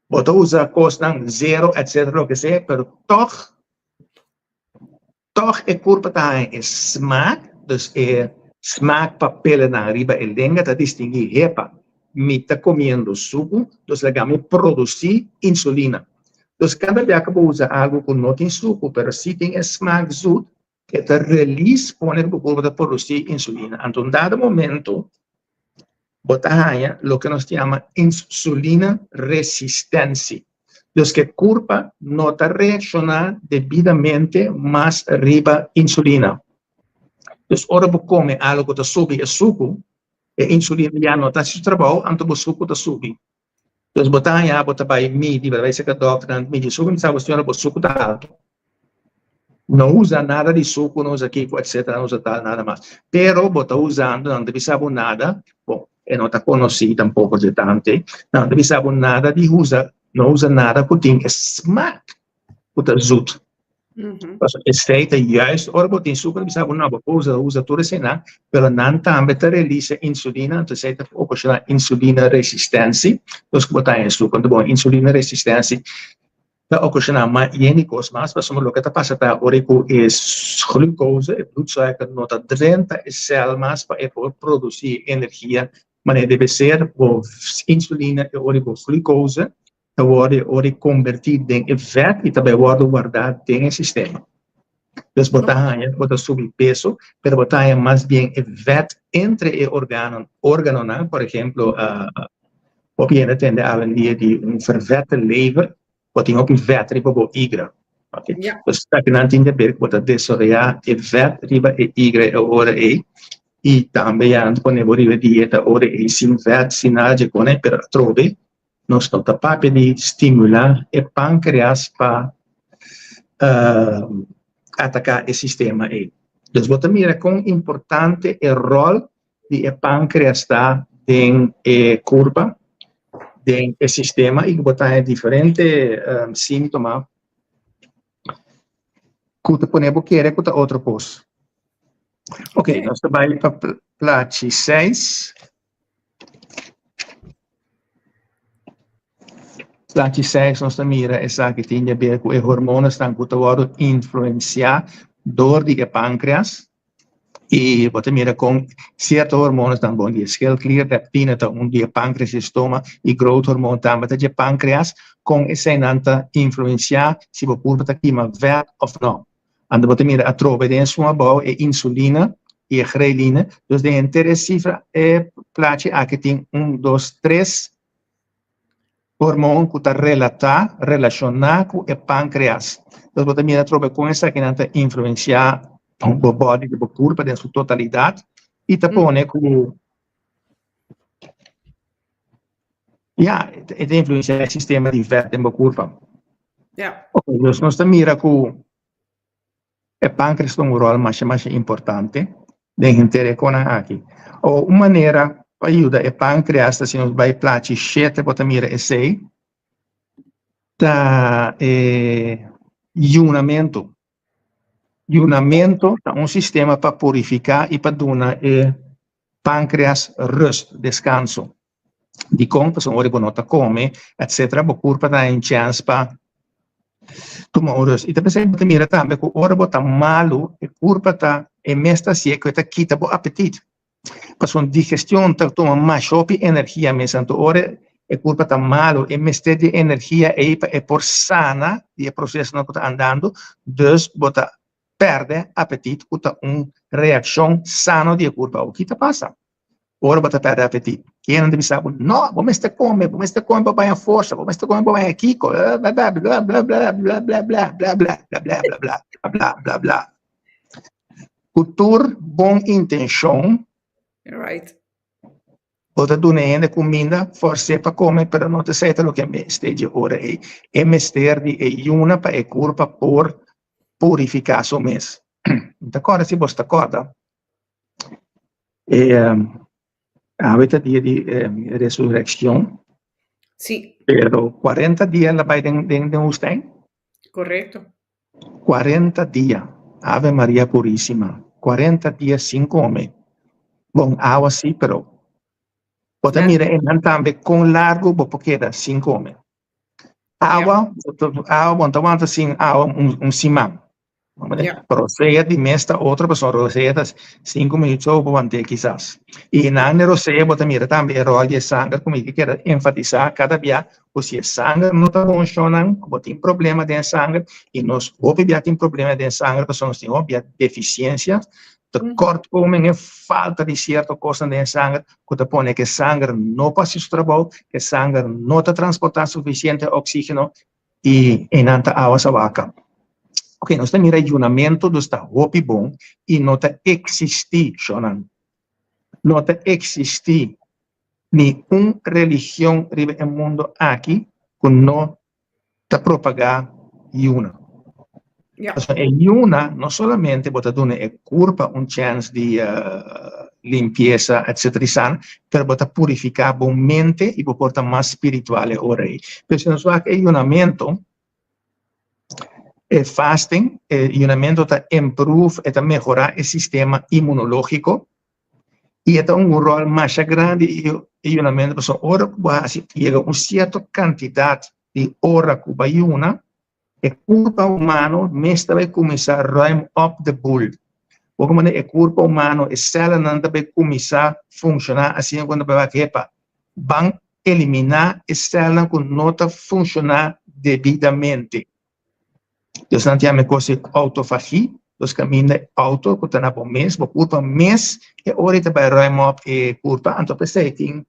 Bo ta usa cosnan zero, etcetera, loke sea, pero toch Tòg e kurpa ta haña e smak, dus e smak pa pelenan riba e lenga ta distinguí, hepa, mi ta komiendo suku, dus laga mi produsí insulina. Dus kada bia ku bo usa algu ku no tin suku pero sí tin e smak zut, e ta release pone ku bo kurpa ta produsí insulina. Anto un dado momento bo ta haña loke nos ta yama insulina resistensi. Dus ke kurpa no ta reakshoná debidamente mas riba insulina. Dus ora bo kome algu ku ta subi e suku, e insulina ya no ta hasi su trabou, anto bo suku ta subi. Dus bo ta haña bo ta bai midi, bo ta bai serka dòkter, nan ta midi suku, nan ta bisa bo señora bo suku ta altu. No usa nada di suku, no usa kiko etcetera, no usa tal nada mas. Pero bo ta usando, nan ta bisa bo nada, bon e no ta konosí tampoko dje tante, nan ta bisa bo nada di usa, no usa nada ku tin e smak ku ta zoet. Pasobra esei ta juist ora bo tin suku, nan bisa bo no, bo por usa usa tur eseinan, pero nan tambe ta release insulina, anto esei ta okashoná insulina resistensi, dus ku bo ta haña suku. Anto bon, insulina resistensi ta okashoná mas yen di kos mas, pasobra loke ta pasa ta ora ku e glucose, e bloedsuiker no ta drenta e sèl mas pa e por produsí energia manera debe ser, bo insulina e ora ku glucose ta wòrdu e ora kombertí den e vèt i ta bai wòrdu wardá den e sistema. Dus bo ta haña bo ta subi peso, pero bo ta haña mas bien e vèt entre e organo, órganonan, por ehemplo, hopi hende tende awendia di un vervette lever, bo tin hopi vèt riba bo igra. Okay. Dus esakinan tin di haber ku bo ta desaroyá e vèt riba e igra e ora ei, i tambe ya nan ta pone bo riba e dieta ora ei sin vèt, sin nada dje kone, pero atrobe Nos no ta papia di stimulá e pánkreas pa ataká e sistema ei. Dus bo ta mira kon importante e ròl di e pánkreas ta den e kurpa, den e sistema i ku bo ta haña diferente síntoma ku ta pone bo kere ku ta otro kos. Oké, nos ta bai pa plachi seis. Plachi seis nos ta mira esaki tin di haber ku e hormonasnan ku ta wòrdu influensiá dor di e pánkreas i bo ta mira kon sierto hormonasnan bon di e schildklier, leptina ta un di e pánkreas i stoma i growth hormone tambe ta dje pánkreas, kon eseinan ta influensiá si bo kurpa ta kima vèt òf nò. Anto bo ta mira atrobe den esun abou e insulina i e ghreline. Dus den henter e sifra e plachi aki tin un, dos, tres hormoon ku ta relatá, relashoná ku e pankreas. Dus bo ta mira atrobe kon esakinan ta influensiá bo body, bo kurpa den su totalidat i ta pone ku ya, e ta influensiá e sistema di vèt den bo kurpa. Ok, dus nos ta mira ku E pankreas ta un ròl masha masha importante den henter e konan aki. O un manera pa yuda e pankreas ta si nos bai plachi shete bo ta mira esei ta e yunamentu. Yunamentu ta un sistema pa purifiká i pa duna e pankreas rust, deskanso. Dikon? Pasobra ora bo no ta kome etcetera bo kurpa ta haña un chèns pa tuma un rust. I ta p'esei bo ta mira tambe ku ora bo ta malu e kurpa ta e mes ta hasié ku e ta kita bo apetit. Pasobra digestion ta tuma masha hopi energia mes. Anto ora e kurpa ta malu e mester di e energia ei pa e por sana di e prosesonan ku ta andando. Dus bo ta pèrdè apetit ku ta un reakshon sano di e kurpa. Awor ki ta pasa? Ora bo ta pèrdè apetit, kinan ta bisa bo, No, bo mester kome, bo mester kome pa baña forsa, bo mester kome pa baña kiko, blablablablablablablablablablablablablablabla. Ku tur bon intenshon, bo ta duna e hende kuminda, fors'é pa kome, pero no ta esei ta loke e mester dje ora ei. E mester di e yuna pa e kurpa por purifiká su mes. Mi ta kòrda si bos ta kòrda. E awe ta dia di resurreccion. Sí. Pero 40 dia la bai den den den woestijn. Correcto. 40 dia. Ave Maria Purísima. 40 dia sin come. Bon, awa sí, pero bo ta mira einan tambe kon largo bo por keda sin come. Awa, awa, bo no ta wanta sin awa un un siman. Ja. Rosea di mes ta otro pasobra rosea ta sinku minuut so bo want'é kisas. I nan di rosea bo ta mira tambe e ròl di e sanger ku mi ke keda enfatisá kada bia ku si e sanger no ta bon shonnan ku bo tin problema den e sanger i nos hopi bia tin problema den e sanger pasobra nos tin hopi bia defisiensia, tekortkoming e falta di sierto kosnan den e sanger ku ta pone ku e sanger no por hasi su trabou, ku e sanger no ta transportá sufisiente oksígeno i einan ta awa sa waka. Ok, nos ta mira yunamentu dus ta hopi bon i no ta eksistí, shonnan. No ta eksistí ni un religion riba e mundo aki ku no ta propagá yuna. Pasobra e yuna no solamente bo ta duna e kurpa un chèns di limpiesa etcetera i sana, pero bo ta purifiká bo mente i bo por ta mas spiritual e ora ei. Pero si nos wak e yunamentu, e fasting, e yunamentu ta improve, e ta mehorá e sistema inmunológiko i e ta un ròl masha grandi e yunamentu pasobra ora ku bo hasi yega un sierto kantidat di ora ku bo a yuna, e kurpa humano mes ta bai kuminsá ruim op de boel. Bo ku manera e kurpa humano, e sèlnan ta bai kuminsá funshoná asina ku nan ta bai wak, hepa, ban eliminá e sèlnan ku no ta funshoná debidamente. Dus nan ta yama e kos e autofagie, dus kaminda e auto ku ta na bo mes, bo kurpa mes, e ora ei ta bai ruim op e kurpa, anto p'esei tin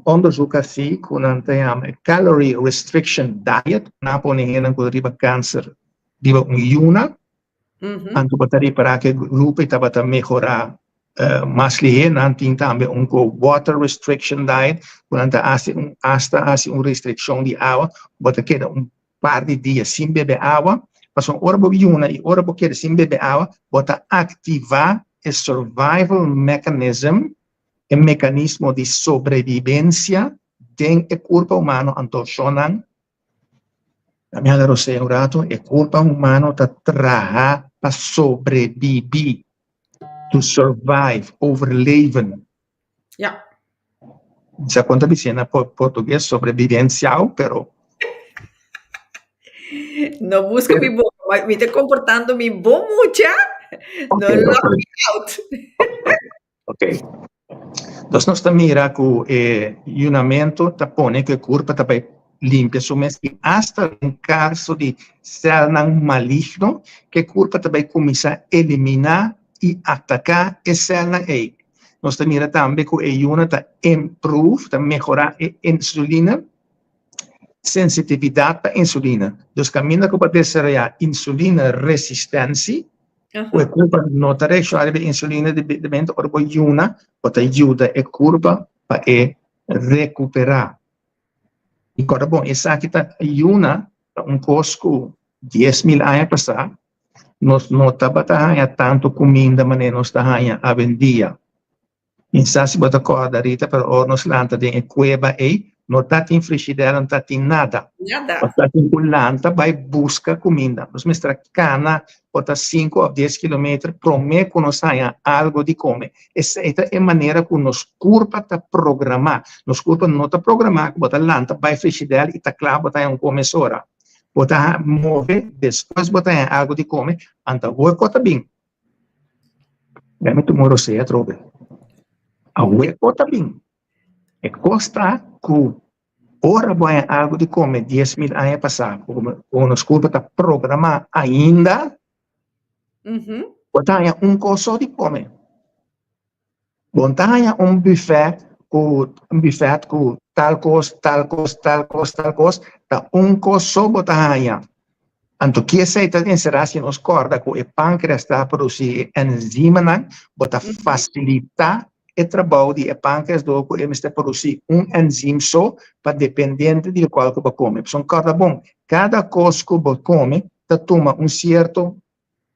onderzoek hasi ku nan ta yama e calorie restriction diet, nan a pone hendenan ku ta riba kanser riba un yuna, anto bo ta ripará ku e grupo ei tabata mehorá mas lihé. Nan tin tambe un ku water restriction diet, ku nan ta hasi un hasta hasi un restrikshon di awa, bo ta keda un par di dia sin bebe awa, pasobra ora bo yuna i ora bo keda sin bebe awa, bo ta aktivá e survival mechanism, e mekanismo di sobrevivensia den e kurpa humano, anto shonnan, na mi hala rosea un rato, e kurpa humano ta traha pa sobrevivi, to survive, overleven. Ja. Sa kon ta bis'é na portugues, sobrevivenciao, pero. No busca mi boca, mi ta comportando mi bon mucha, no lock me out. Ok. Nos nos ta mira ku e yunamentu ta pone ku e kurpa ta bai limpia su mes i asta den kaso di sèlnan maligno ku e kurpa ta bai kuminsá eliminá i ataká e sèlnan ei. Nos ta mira tambe ku e yuna ta improve, ta mehorá e insulina, sensitividat pa insulina. Dus kaminda ku bo a desaroyá insulina resistensi, Ku e kurpa no ta reakshoná riba e insulina debidamente, ora bo yuna, bo ta yuda e kurpa pa e rekuperá. I kòrda bon, esaki ta yuna ta un kos ku 10,000 aña pasá nos no tabata haña tantu kuminda manera nos ta haña awendia. Mi sa si bo ta kòrda Rita, pero ora nos lanta den e kueba ei, no ta tin frishidèr, no ta tin nada. Nada. Nos ta tin ku lanta bai buska kuminda. Nos mester a kana por ta sinku òf dies kilometer promé ku nos haña algu di kome. Esei ta e manera ku nos kurpa ta programá. Nos kurpa no ta programá ku bo ta lanta bai frishidèr i ta kla bo ta haña un kome mesora. Bo ta move, despues bo ta haña algu di kome, anto awor ku ta bin. Ya mi tuma un rosea atrobe. Awe ko ta bin. E kos ta ku ora bo haña algu di kome 10,000 aña pasá, ku nos kurpa ta programá ainda, bo ta haña un kos so di kome. Bo no ta haña un bufèt ku un bufèt ku tal kos, tal kos, tal kos, tal kos, ta un kos so bo ta haña. Anto ki esei ta enserá si nos kòrda ku e pánkreas ta produsí e enzimanan, bo ta fasilitá e trabou di e pánkreas dor ku e mester produsí un enzim so pa dependiente di lokual ku bo kome. Pasobra kòrda bon, kada kos ku bo kome ta tuma un sierto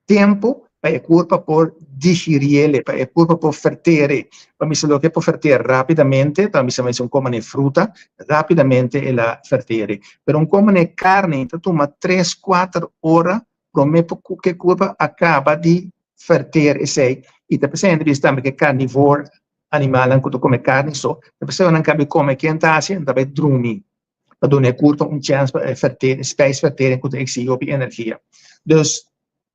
tempu pa e kurpa por digiriele, pa e kurpa por vertere. Pa misa loke e por verter rapidamente, ta misa mester un koma n'e fruta, rapidamente el a vertere. Pero un koma n'e karni ta tuma tres, kuater ora prome pa ku e kurpa a kaba di verter esei. I ta p'esei hende bisa tambe ku e karnivor, animalnan ku ta kome karni so, ta p'esei ora nan kaba di kome, ken ta hasi? Nan ta bai drumi. Pa duna e kurpa un chèns pa e verter, e spijsvertering ku ta eksigi hopi energia. Dus,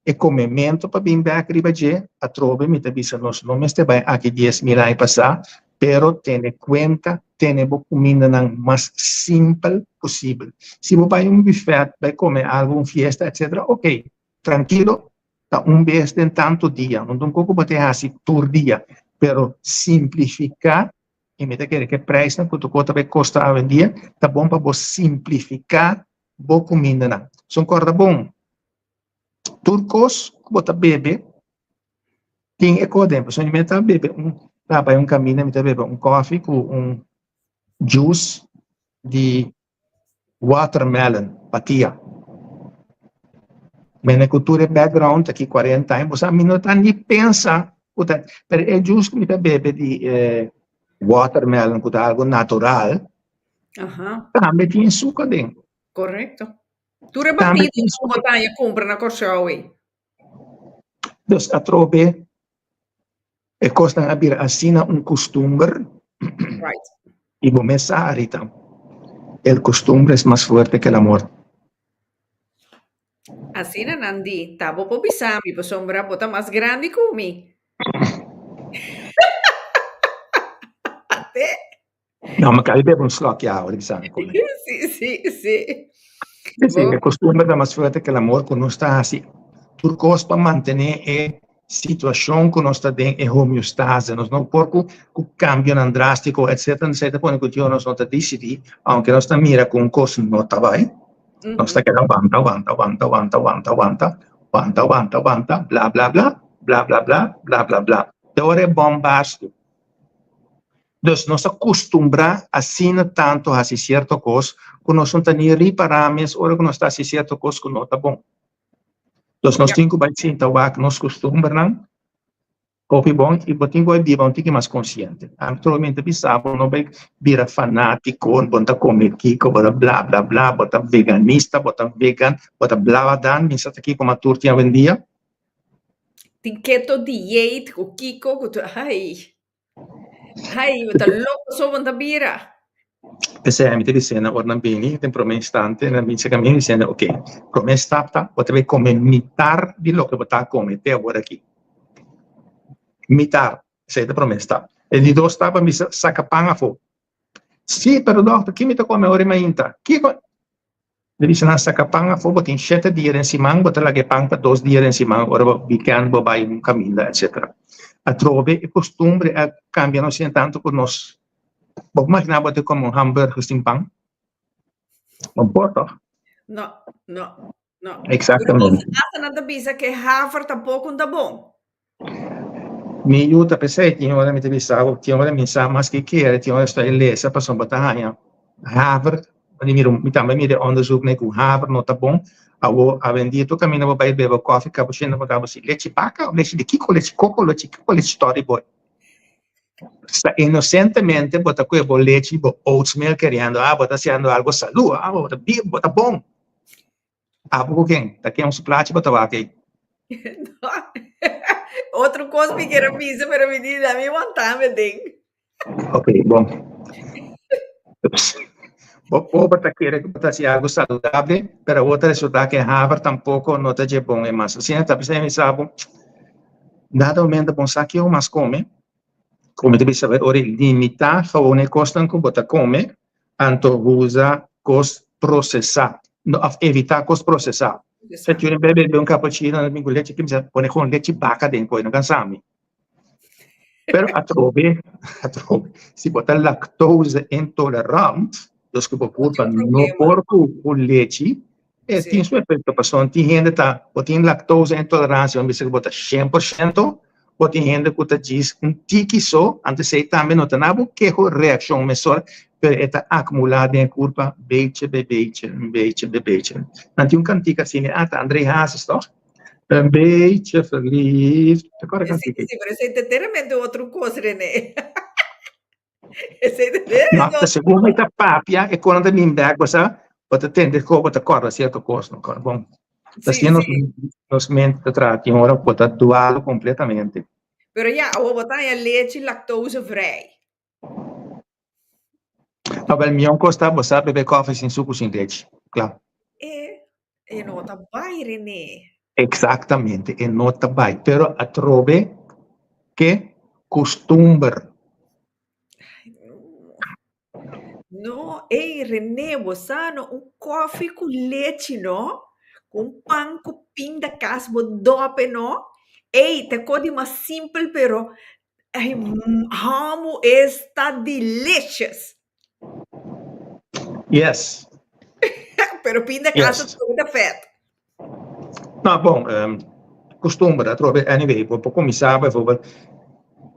e komementu pa bin bèk riba dje, atrobe mi ta bisa nos no mester bai aki 10,000 aña pasá, pero tene kuenta, tene bo kumindanan mas simpel posibel. Si bo bai un bufèt, bai kome algu, un fiesta, etcetera, oke, trankilo, ta un bes den tantu dia, no ta un kos ku bo ta hasi tur dia, pero simplifiká. I mi ta kere ku e preisnan ku tur ta bai kosta awendia ta bon pa bo simplifiká bo kumindanan. So kòrda bon. Tur kos ku bo ta bebe tin e kos den. Pasobra mi ta bebe un, ta bai un kaminda mi ta bebe un kòfi ku un juice di watermelon, patia. Mene ku tur e background aki 40 aña, bo sa mi no ta ni pensa ku ta, pero e juice ku mi ta bebe di e watermelon ku ta algo natural, tambe tin suka den. Correcto. Tur e batido ku bo ta haña kumpra na Kòrsou ei. Dus atrobe e kosnan a bira asina un kustumber. Right. I bo mes sa, Rita, el costumbre es mas fuerte que el amor. Asina nan di, ta bo por bisa mi pasobra bo ta mas grandi ku mi. Te? No, mi ka bebe un slokje awa di bisa mi ku mi. Sí, sí, sí. Sí, sí, e costumbre ta mas fuerte que el amor ku nos ta hasi tur kos pa mantené e situashon ku nos ta den e homeostasis. Nos no por ku ku kambionan drástiko etcetera. Esei ta pone ku Dios nos no ta disidí, aunke nos ta mira ku un kos no ta bai, nos ta keda wanta, wanta, wanta, wanta, wanta, wanta, wanta, wanta, wanta, bla, bla, bla, bla, bla, bla, bla, bla, bla. Te ora e bòm barstu. Dus nos a kustumbrá asina tantu hasi sierto kos ku nos no ta ni ripará mes ora ku nos ta hasi sierto kos ku no ta bon. Dus nos tin ku bai sinta wak nos kustumbernan hopi bon i bo tin ku bai biba un tiki mas konsiente. Ami solamente bisa bo no bai bira fanátiko, bo no ta kome kiko, bo ta bla bla bla, bo ta veganista, bo ta vegan, bo ta blabadan, mi sa ta kiko mas tur tin awendia. Tin keto dieet ku kiko ku tur, ai. Ai, bo ta loko so bo ta bira. P'esei ami ta bis'é nan ora nan bini den promé instante nan bin serka mi mi bis'é nan oke promé stap ta bo ta bai kome mitar di loke bo ta kome te awor aki mitar esei ta promé stap e di dos stap a bisa saka pan afó si pero dòkter ki mi ta kome ora i mainta kiko Mi bisa nan saka pan afó, bo tin shete dia den siman, bo ta laga e pan pa dos dia den siman, ora bo weekend bo bai un kaminda etcetera. Atrobe e kostumbre a kambia nos asina tantu ku nos, bo por imaginá bo ta kome un hamburger sin pan? Bo no por tòg? No, no, no. Exactamente. Hasta nan ta bisa ku e haver tampoko no ta bon. Mi yu ta p'esei, tin ora mi ta bisa bo, tin ora mi sa mas ke kere, tin ora estoy lesa pasobra bo ta haña haver, mi mira mi tambe mira e onderzoek nei ku haver no ta bon, awor awendia tur kaminda bo bai bebe kòfi kapuchino bo ta bo si lechi baka of lechi di kiko, lechi koko, lechi kiko, lechi story boy. Sta inosentemente bo ta kohe bo lechi, bo oats milk keriendo ah bo ta hasiendo algo salu, ah bo ta bibu, bo ta bon. Abo ku ken? Ta ken su plachi bo ta wak ei? No. Otro kos mi kier a bisa, pero mi di mi wantame den. Ok, bon. Bo pober ta kere ku bo ta hasi algo saludable, pero awor ta resulta ke haver tampoko no ta dje bon e mas. Asina ta p'esei mi sa bo, dado momento bon sa kico mas kome, Como ta bisa ora limita gewoon e cosnan cu bo ta come, anto usa cos procesa, no, of evita cos procesa. Sa cu bebe bebe un cappuccino, nan bin cu lechi, ki pone gewoon lechi baca den koe, no cansa mi. Pero atrobe, atrobe, si bo ta lactose intolerant, dus cu bo curpa no por cu lechi, E tin su efecto pasobra tin hende ta bo tin lactose intolerancia bo bisa cu bo ta 100% bo tin hende cu ta djis un tiki so anto esey tambe no ta na bo keho reaccion mesora pero e ta acumula den e curpa beche be beche beche be beche nan tin un cantica asina ah ta André Hazes toch een beetje verliefd te acorda e cantica Si pero esey ta enteramente otro cos Rene. No, ta segun mi ta papia, e konan ta bin bek, bo sa, bo ta tende ko bo ta kòrda sierto kos, no? Bon, ta asina nos, nos mente ta traha, tin ora bo ta dualu kompletamente. Pero ya, awor bo ta haña lechi lactosevrij. Awel, mion kos ta, bo sa bebe kòfi sin suku, sin lechi, kla. E, e no ta bai, René. Exactamente, e no ta bai. Pero atrobe ke costumber. Ay, no. No, ey, René, bo sa no, un koffie ku lechi, no? Ku un pan ku pinda kas bo dope, no? Ey, ta ko di mas simpel, pero ay, hamu esta delicious. Yes. Pero pinda casa yes. ta fet. No, bon, kustumber atrobe, anyway, bo por kuminsá bijvoorbeeld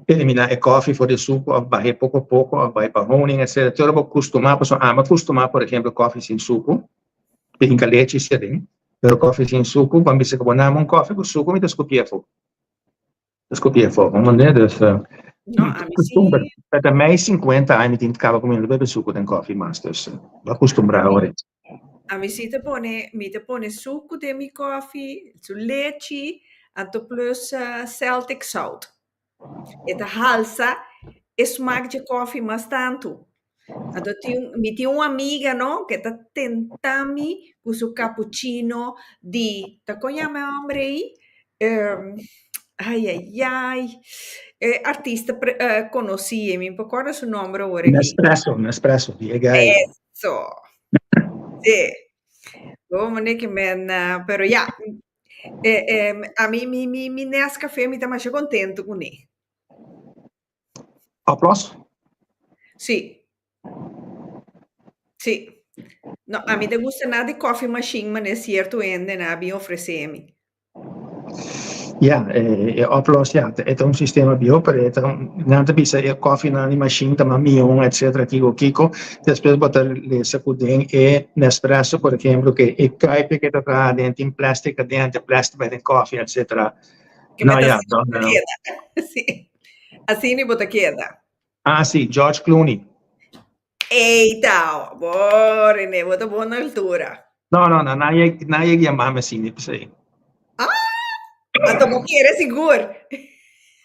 eliminá e kòfi for di suku òf bah'é poko poko òf bai pa honing etcetera. Te ora bo kustumá, pasobra ami a kustumá por ehempel kòfi sin suku, mi hinka lechi si aden, pero kòfi sin suku, bo a bisa ku bo nami un kòfi ku suku mi ta skupié afó. Ta skupié afó, bo mende? Dus No, ami si. kustumber. Ta mei sinkuenta aña mi tin kaba ku mi no ta bebe suku den kòfi mas, dus bo a kustumbrá awor. Ami si ta pone, mi ta pone suku den mi kòfi, su lechi, anto plus Celtic salt. E ta halsa e smak dje kòfi mas tantu. Anto tin mi tin un amiga no ke ta tenta mi ku su cappuccino di, ta kon yama e hòmber ei? Ai ai ai, e artista konosí ei, mi no por kòrda su nòmber awor aki. Nespresso, Nespresso, di e guy. Eso. Sí. Bo mane ke men, pero ya, ami mi mi mi Nescafé mi ta masha kontentu kuné. Oplos? Sí. Sí. No, ami ta gusta na di coffee machine mane cierto hende na bin ofrece mi. Ya, e oplos ya, e ta un sistema bieu, pero e ta un, nan ta bisa e coffee nan di machine ta mas mion, etcetera, kiko kiko. Despues bo ta lesa ku den e Nespresso, por ejemplo, ke e kuipje ke ta traha aden tin plastic aden, e plastic bai den coffee, etcetera. Ke No, meta ya, asina no, bo ta no. keda. Sí. Asina bo ta keda. Ah, sí, George Clooney. Ey, tao. Bo, René, bo ta bon na altura. No, no, no, nan yeg, nan yeg yama mi asina, p'esei. Ah, anto bo kere sigur.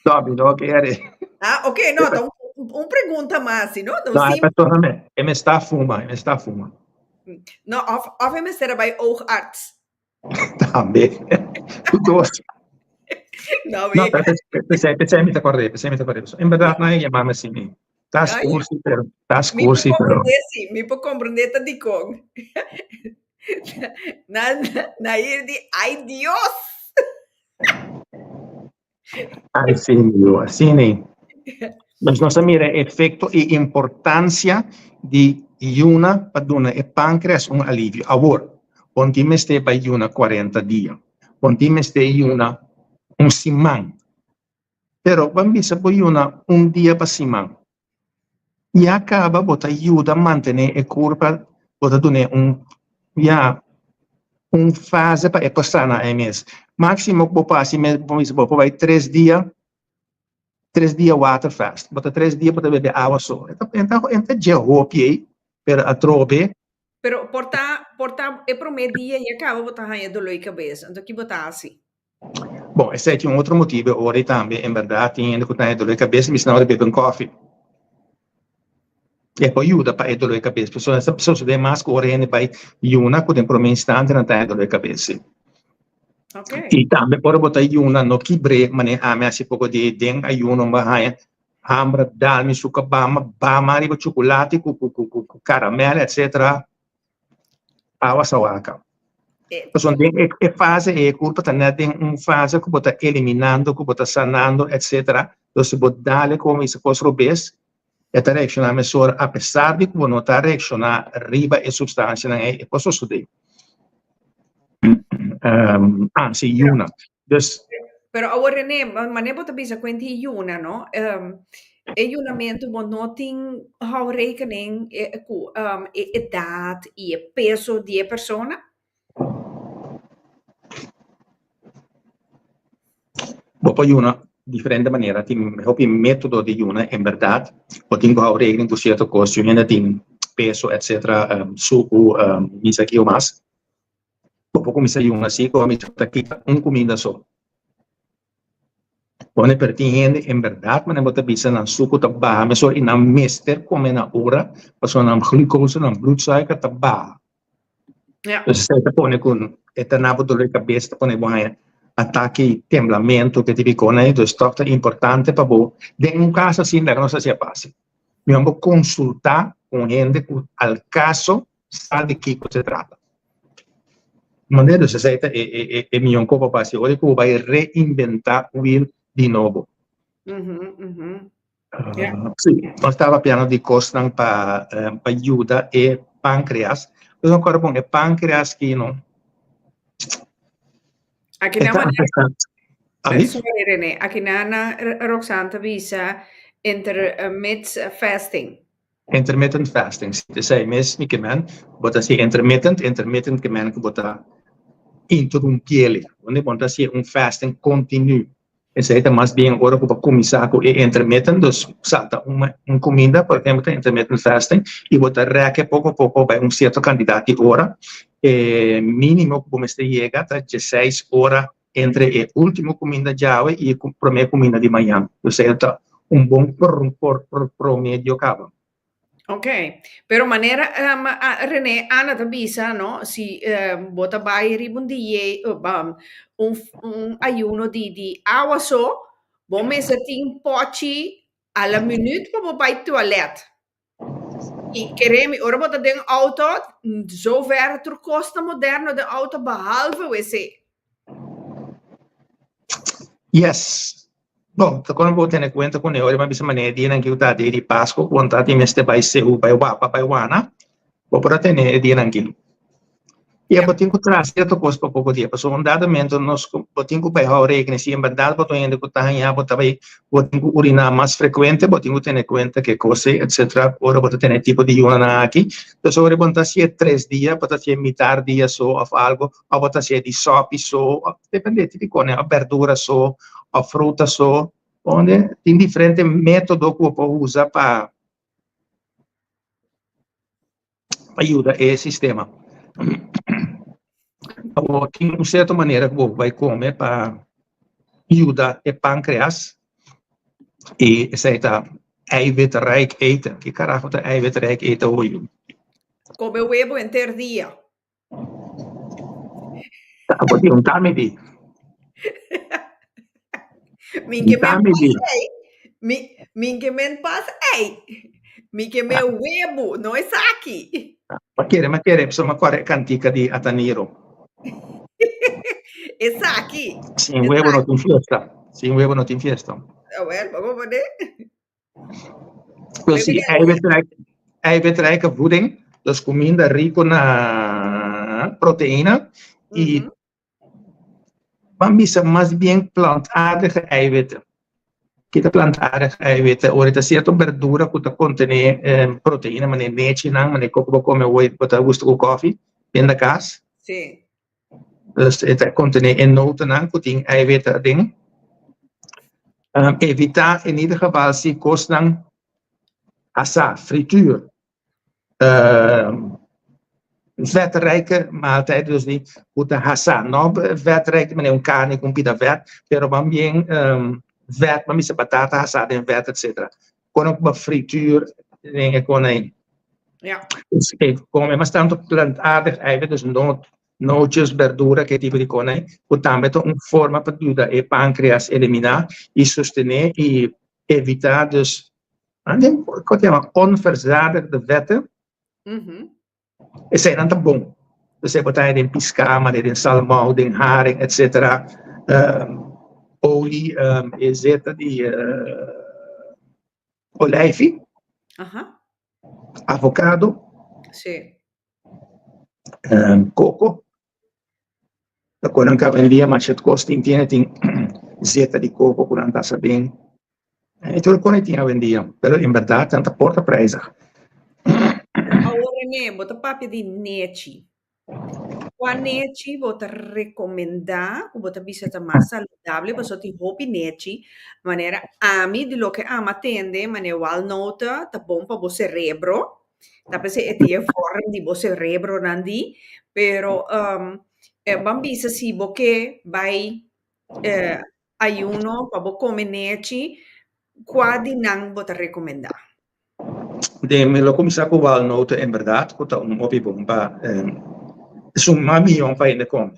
No, mi no kere. Ah, ok, no, ta un, un pregunta mas, si no, ta un No, e simple. persona me, e me sta fuma, e me sta fuma. No, of, of e mester a bai oogarts. Tambe. Ku dos. No, No, mi. pero p'esei, p'esei mi ta kòrd'é, p'esei mi ta kòrd'é. En bèrdat nan a yama mi asina. Ta Ah, skur ja. si, pero ta Mi skur por si, pero. comprendé si, mi por comprendé ta dikon. Nan, nan ir di, ay Dios! Ay sí, mi yu, asina ei. Dus nos a mira e efekto i importansia di yuna pa duna e pankreas un alivio. Awor, bo no tin mester bai yuna kuarenta dia, bo no tin mester yuna un siman, pero bo a bisa bo yuna un dia pa siman. Ya kaba bo ta yuda mantené e kurpa, bo ta dun'é un, ya, un fase pa e por sana e mes. Máksimo ku bo por hasi mes, bo bisa bo por bai tres dia, tres dia water fast. Bo ta tres dia bo ta bebe awa so. E ta, e ta, e ta dje hopi ei, pero atrobe. Pero por ta, por ta e promé dia ya kaba bo ta haña doló di kabes, anto ki bo ta hasi? Bon, esei tin un otro motibu ora i tambe en bèrdat tin hende ku ta haña doló di kabes i misnan ora bebe un kòfi. E por yuda pa e doló di kabes, pasobra ta sosodé mas ku ora hende bai yuna ku den promé instante nan ta haña doló di kabes si. I tambe ora bo ta yuna no kibr'é manera ami hasi poko di den ayuno mi a haña hamber a dal mi suka bama bama riba chukulati ku ku karamèl etcetera. Awa sawaka. Pasobra den e fase ei e kurpa ta net den un fase ku bo ta eliminando, ku bo ta sanando, etcetera. Entonces si bo dale komo bisa kos robes, e ta reakshoná mesora apesar di ku bo no ta reakshoná riba e supstansianan ei, e por sosodé. Ah, si yuna. Dus. Pero awor René, mane bo ta bisa kuenta e yuna, no? E yunamentu bo no tin hou rekening ku e edat i e peso di e persona? Bo por yuna diferente manera, tin hopi método di yuna en bèrdat. Bo tin ku hou rekening ku sierto kos, si un hende tin peso etcetera, suku, misa kiko mas. Bo por kuminsá yuna así ku mi ta kita un kuminda so. Pone pero tin hende en bèrdat manera bo ta bisa nan suku ta baha mesora i nan mester kome na ora pasobra nan glucose, nan bloedsuiker ta baha. Entonces esei ta pone ku e ta na bo dolor di kabes, ta pone bo haña atake, temblamentu, ke tipo di kos. Entonces tòg ta importante pa bo den un kaso asina laga nos hasi a fásil. Mihor bo konsultá ku un hende ku al kaso sa di kiko se trata. Manera dus esei ta e e mion kopa pa hasi ora ku bo bai reinventá wiel di nobo. Sí, nos tabata papiando di kosnan pa pa yuda e pankreas. Nos a kòrda bon e pankreas ki no. Aki E na ta manera afektá. Alblief? Sorry René, aki na na Roxanne ta bisa intermittent fasting. Intermittent fasting, si esei mes mi ke men, bo ta hasi intermittent, intermittent ke men ku bo ta interumpiele, bo no ta hasi un fasting kontinu. Esei ta mas bien ora ku bo kuminsá ku e intermittent, dus salta un kuminda, por ehempel ta intermittent fasting, i bo ta rèk e poko poko bai un sierto kantidat di ora. E mínimo ku bo mester yega ta dieseis ora entre e último kuminda djawe i e promé kuminda di mañan. Dus esei ta un bon promedio kaba. Ok, pero manera um, René Ana ta bisa, no, si um, bo ta bai riba un die, um, un, un ayuno di, di awa so, bo mester tin pochi a la minuut pa bo bai toilet. I kere mi, ora bo ta den auto, zover tur kos ta moderno den auto behalve wc. Yes. Bon, ta kon bo tene kuenta ku ne ora mi a bisa manera e dianan ki ku ta dia di Pasku ku bo ta tin mester bai Seú, bai Wapa, bai Wana, bo por a tene e dianan ki. I bo tin ku traha sierto kos pa poko dia, pasobra un dado momento nos bo tin ku bai hou rekening si en bèrdat bo ta un hende ku ta haña bo ta bai bo tin ku uriná mas frekuente, bo tin ku tene kuenta ke kos ei etsetera ora bo ta tene e tipo di yunanan aki. Entonces ora bo no ta hasié tres dia, bo ta hasié mitar dia so òf algu, òf bo ta hasié di sòpi so, òf depende di kone, òf bèrdura so, òf fruta so, unda tin diferente método ku bo por usa pa. pa yuda e sistema. Awor tin un sierto manera ku bo bai kome pa yuda e pankreas i esei ta eiwitrijk eten. Ki karaho ta eiwitrijk eten hoor yu? Kome webo henter dia. Bo tin un tami di. Min ke men pas ei. Mi, min ke men pas ei. Mi ke men webu, no esaki. Ma kere, ma kere, pasobra mi a kòrda e kantika di Ataniro. Esaki. Sin webo no tin fiesta. Sin webo no tin fiesta. Awel, bo por pone. Dus si eiwitrijk, eiwitrijke voeding, dus kuminda riko na proteïna i ban bisa mas bien plantaardige eiwitten. Ki ta plantaardige eiwitten? Ora ta sierto berdura ku ta kontené proteïna manera nechinan, manera koko bo kome awor bo ta gusta ku kòfi den na kas. Sí. Dus e ta kontené e notennan ku tin eiwitten aden. Evitá in ieder geval si kosnan asá, frituur, vetrijke maaltijd, dus di ku ta hasá, no vetrijke manera un karni ku un pida vèt, pero mas bien vèt, ban bisa batata hasá den vèt etcetera. Kono ku bo frituur den e kona ei. Ja. Dus e kome mas tantu plantaardig eiwit, dus noot, nootjes, berdura, ke tipo di kona ei, ku tambe ta un forma pa yuda e pankreas eliminá i sostené i evitá dus Ko ta yama onverzadigde vetten. Eseinan ta bon. Esei bo ta haña den piská, manera den salmou, den haring, etsetera. Olie, e zeta di olijfi. Avokado. Koko. Ta ku nan awendia masha kos tin tiene tin zeta di koko ku nan ta hasa den. E tur kos tin awendia, pero en bèrdat nan ta porta prijzig. Awor Rene, bo ta papia di nechi. Kua nechi bo ta rekomendá ku bo ta bisa ta mas saludable? Pasobra tin hopi nechi, manera ami di loke ami a tende, manera walnoten ta bon pa bo serebro. Ta p'esei e tin e vorm di bo cerebronan di, pero e ban bisa si bo ke bai ayuno pa bo come nechi, kua di nan bo ta recomenda? Den mi lo cuminsa cu walnoten en berdad cu ta un hopi bon pa esun mas miyon pa hende come.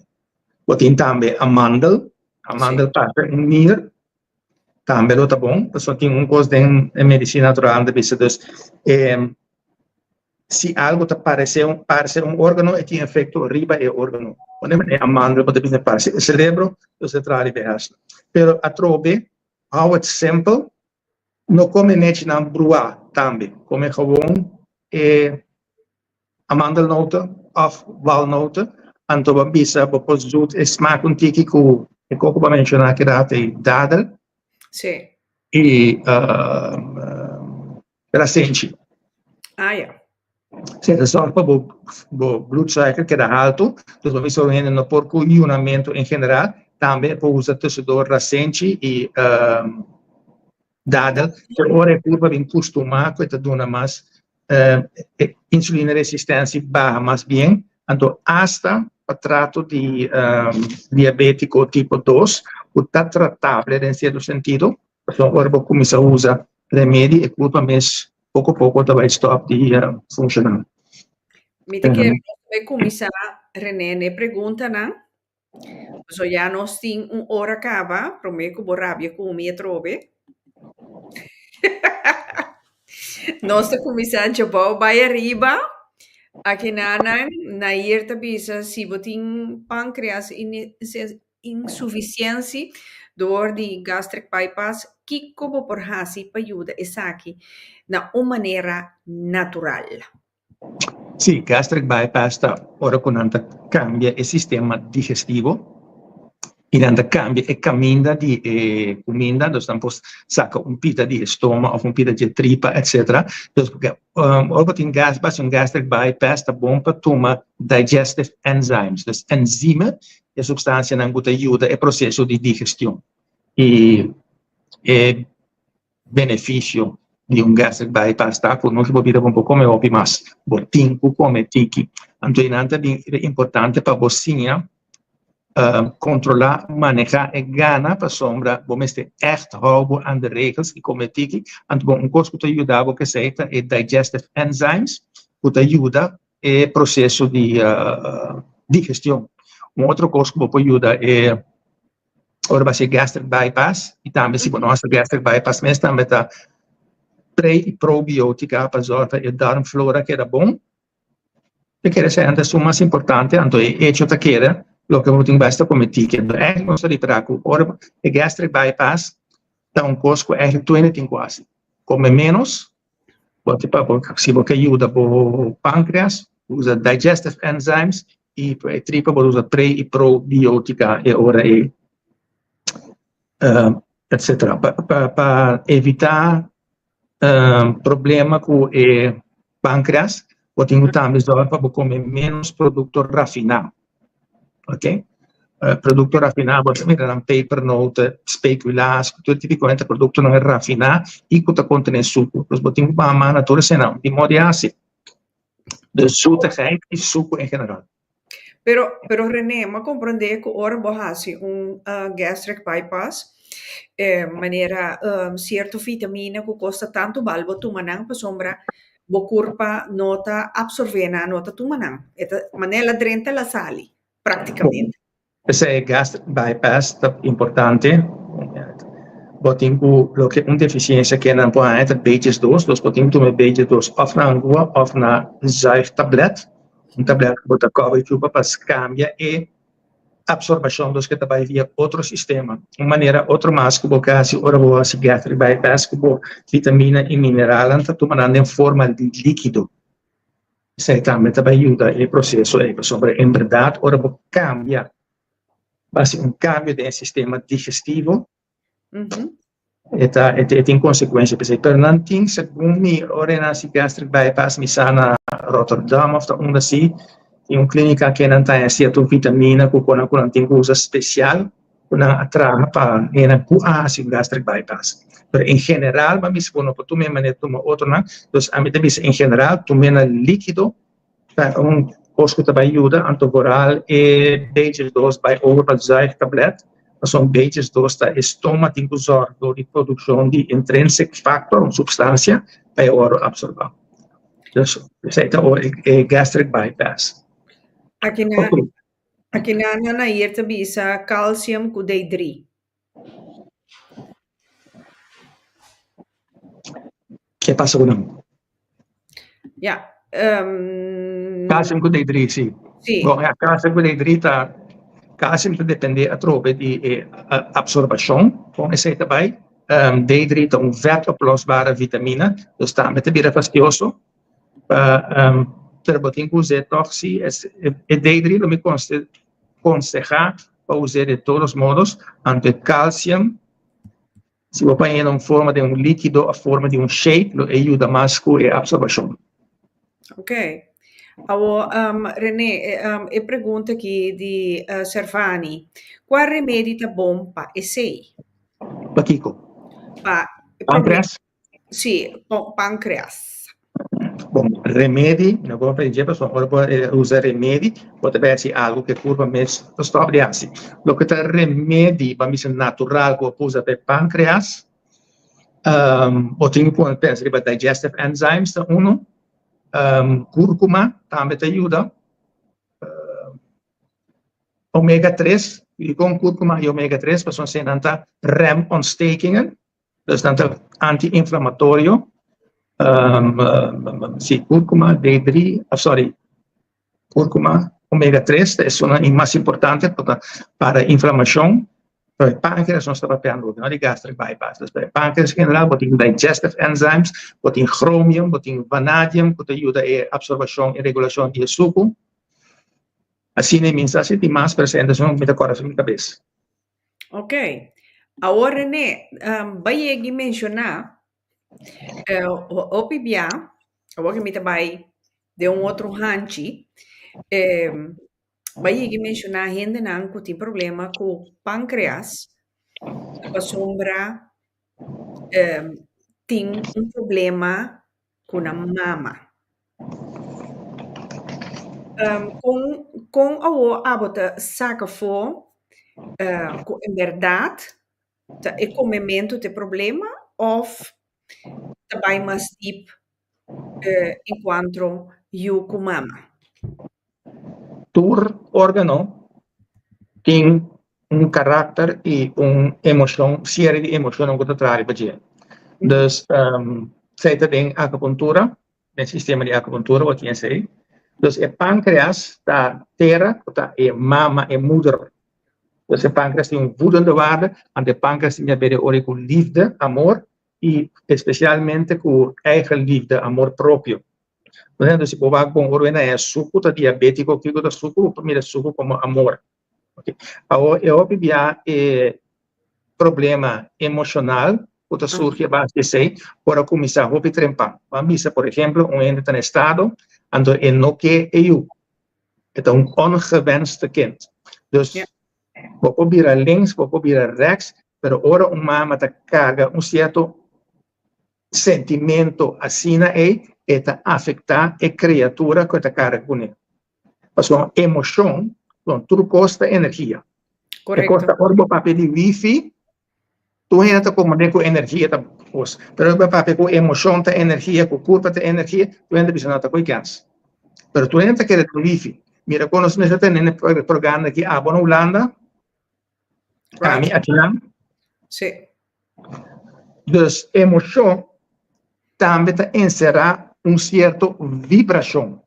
Bo tin tambe amandel, amandel pasa un nier Tambe lo ta bon, pasobra tin un kos den e medisina natural ta bisa dus si algo ta parese un parse un organo e tin efekto riba e organo. Pone manera e amandel bo ta bisa parse e serebro, dus e traha riba e hersenen. Pero atrobe, hou het simpel, no kome nechinan bruá tambe, kome gewoon e amandelnoten òf walnoten. Anto bo bisa bo por zoet e smaak un tiki ku e koko ku bo a menshoná ki rato ei, dadel. Sí. I rasenchi. Ah ya. Sí, ta sòrg pa bo bo bloedsuiker keda haltu. Dus bo bisa un hende no por ku yunamentu en general, tambe e por usa tussendoor rasenchi i dadel. Te ora e kurpa bin kustumá ku e ta duna mas e insulina resistensia baha mas bien, anto asta pa trato di diabetico tipo dos cu ta tratable den cierto sentido, pasobra ora bo cuminsa usa remedi e curpa mes poco poco ta bay stop di funciona. Mi ta kere nos ta bay cuminsa Rene n'e preguntanan, pasobra ya nos tin un ora caba prome cu bo rabia cu mi atrobe. Nos ta kuminsá djabou bai ariba. Akinanan Nair ta bisa si bo tin pankreas insufisiensi dor di gastric bypass, kiko bo por hasi pa yuda esaki na un manera natural? Sí, gastric bypass ta ora ku nan ta kambia e sistema digestivo i nan ta kambia e kaminda di e kuminda, dus nan por saka un pita di e stoma òf un pita di e tripa etcetera. Dus ora bo tin gas, basa un gastric bypass ta bon pa tuma digestive enzymes, dus enzymen, e supstansianan ku ta yuda e proseso di digestion i e Beneficio di un gastric bypass ta cu no ki bo bira bo por come hopi mas, bo tin cu come tiki. Anto e nan ta bin importante pa bo siña controla, maneha e gana pasobra bo mester echt hou bo aan de regels y come tiki. Anto bo un cos cu ta yuda bo kesey ta e digestive enzymes cu ta yuda e proceso di digestion. Un otro cos cu bo por yuda e Ora bo hasi gastric bypass y tambe si bo no hasi gastric bypass mes tambe ta pre y probiotica pa zorg pa e darmflora keda bon. Ta kere esei anto esun mas importante anto e hecho ta keda loke bo tin basta come tiki. Anto eigenlijk nos ta ripara cu ora e gastric bypass ta un cos cu eigenlijk tur hende tin cu hasi. Come menos, bo tin pa bo si bo ke yuda bo pancreas usa digestive enzymes I pa e tripa bo ta usa pre i probiotica e ora ei, etcetera. Pa pa pa evita problema ku e pancreas bo tin ku tambe zorg pa bo come menos producto rafina, ok. Producto rafina bo ta mira nan pepernoten, speculaas, tur tipicamente productonan rafina i ku ta contene suku. Dus bo tin ku baha man na tur eseinan di modo di hasi. De zoetigheid i suku en general. Pero, pero René, m'a comprende cu ora bo haci un uh, gastric bypass, eh, manera um, cierto vitamina cu costa tanto bal bo tuma nan pasobra bo curpa no ta absorbe nan, no ta tuma nan. E ta, manera la drenta la sali, practicamente. P'esei gastric bypass ta importante. Bo tin ku loke un defisiensia ke nan por haña ta beetjes dos, dus bo tin ku tuma e beetjes dos òf na angua òf na zuigtablet, un tablet ku bo ta kòbra i chupa pa kambia e absorbashon dus ke ta bai via otro sistema. Un manera otro mas ku bo ke hasi ora bo hasi gastric bypass ku bo vitamina i mineralnan ta tuma nan den forma di likido. Esei tambe ta bai yuda e proseso ei, pasobra en bèrdat ora bo kambia, bo hasi un kambio den e sistema digestivo, e ta e tin konsekuensia p'esei. Pero nan tin, segun mi, ora e nan hasi gastric bypass, mi sa na Rotterdam òf ta unda si, tin un klínika ke nan ta haña sierto vitamina ku konan ku nan tin ku usa spesial ku nan a traha pa hende ku a hasi un gastric bypass. Pero en general bo a bisa ku no por tuma e manera tuma otronan, dus ami ta bisa en general tum'e na likido ta un kos ku ta bai yuda, anto vooral e beetjes dos bai over pa zuigtablet, pasobra beetjes dos ta e stoma tin ku zòrg dor di produkshon di intrinsic factor, un supstansia, pa e wòrdu absorbá. Dus esei ta ora e gastric bypass. Aki na Aki na Nair ta bisa calcium ku D3. Ke pasa ku nan? Ja. Calcium ku D3, si. Si. Bon, ja, calcium ku D3 ta, calcium ta depende atrobe di e absorbashon, kon esei ta bai. D3 ta un vet oplosbare vitamina, dus tambe ta bira fastioso. Pa. Pero bo tin ku us'é tòg si e D3 lo mi konsehá pa us'é de todos modos, anto e calcium si bo pañ'é na un forma den un líkido òf forma di un shake lo e yuda mas ku e apsorbashon. Ok. Awor, René, e pregunta aki di Servani, kua remedi ta bon pa esei? Pa kiko? Pa Pankreas? Sí, pankreas. Bon, remedi, no por dje pasobra ora bo usa remedi, bo ta bai hasi algu ku e kurpa mes ta stòp di hasi. Loke ta remedi, ban bisa natural ku bo por usa pa e pankreas, bo tin ku pone pensa riba digestive enzymes ta unu, kurkuma tambe ta yuda, omega tres, dikon kurkuma i omega tres? Pasobra esei nan ta rem ontstekingen. Dus nan ta anti-inflamatorio. Si kurkuma, D3, ah sorry, kurkuma, omega 3 ta esunnan e mas importante pa para inflamashon. Pa e pankreas nos ta papiando no di gastric bypass. Dus pa e pankreas en general bo tin digestive enzymes, bo tin chromium, bo tin vanadium ku ta yuda e absorbashon i regulashon di e suku. Asina e minsa si tin mas presente esun mi ta kòrda su mi kabes. Ok. Awor René, bai yegi menshoná hopi bia, awor ku mi ta bai den un otro hanchi, bai yegi menshoná hendenan ku tin problema ku pankreas pasobra tin un problema ku nan mama. Kon kon awor abo ta saka afó ku en bèrdat ta e komementu ta e problema òf ta bai mas dip enkuantro yu ku mama? Tur órgano tin un karakter i un emoshon, serie di emoshonnan ku ta traha riba dje. Dus esei ta den akupuntura. Den sistema di akupuntura bo tin esei. Dus e pankreas ta tera ku ta e mama, e moeder. Dus e pankreas tin un voedende waarde, want e pankreas tin di haber e ora ku liefde, amor, i espesialmente ku eigen liefde, amor propio. Por ehempel, si bo wak bon ora bo na e suku ta diabetiko, kiko ta suku? Bo por mira suku komo amor. Awor e hopi bia e problema emoshonal ku ta surgi a base di esei por a kuminsá hopi trempan. Ban bisa por ehemplo un hende ta na estado anto e no ke e yu, e ta un ongewenste kind. Dus bo por bira links, bo por bira rèks, pero ora un mama ta karga un sierto sentimento asina ei, e ta afektá e kriatura ku e ta karga kuné. Pasobra emoshon, bon, tur kos ta energia. E kos ta ora bo papia di wifi, tur hende ta komprende ku energia ta kos. Pero ora bo papia ku emoshon ta energia, ku kurpa ta energia, tur hende ta bisa no ta koe kèns. Pero tur hende ta kere den wifi. Mira kon nos mester tene e programa aki abo na Hulanda, ami akinan. Sí. Dus emoshon tambe ta enserá un sierto vibrashon.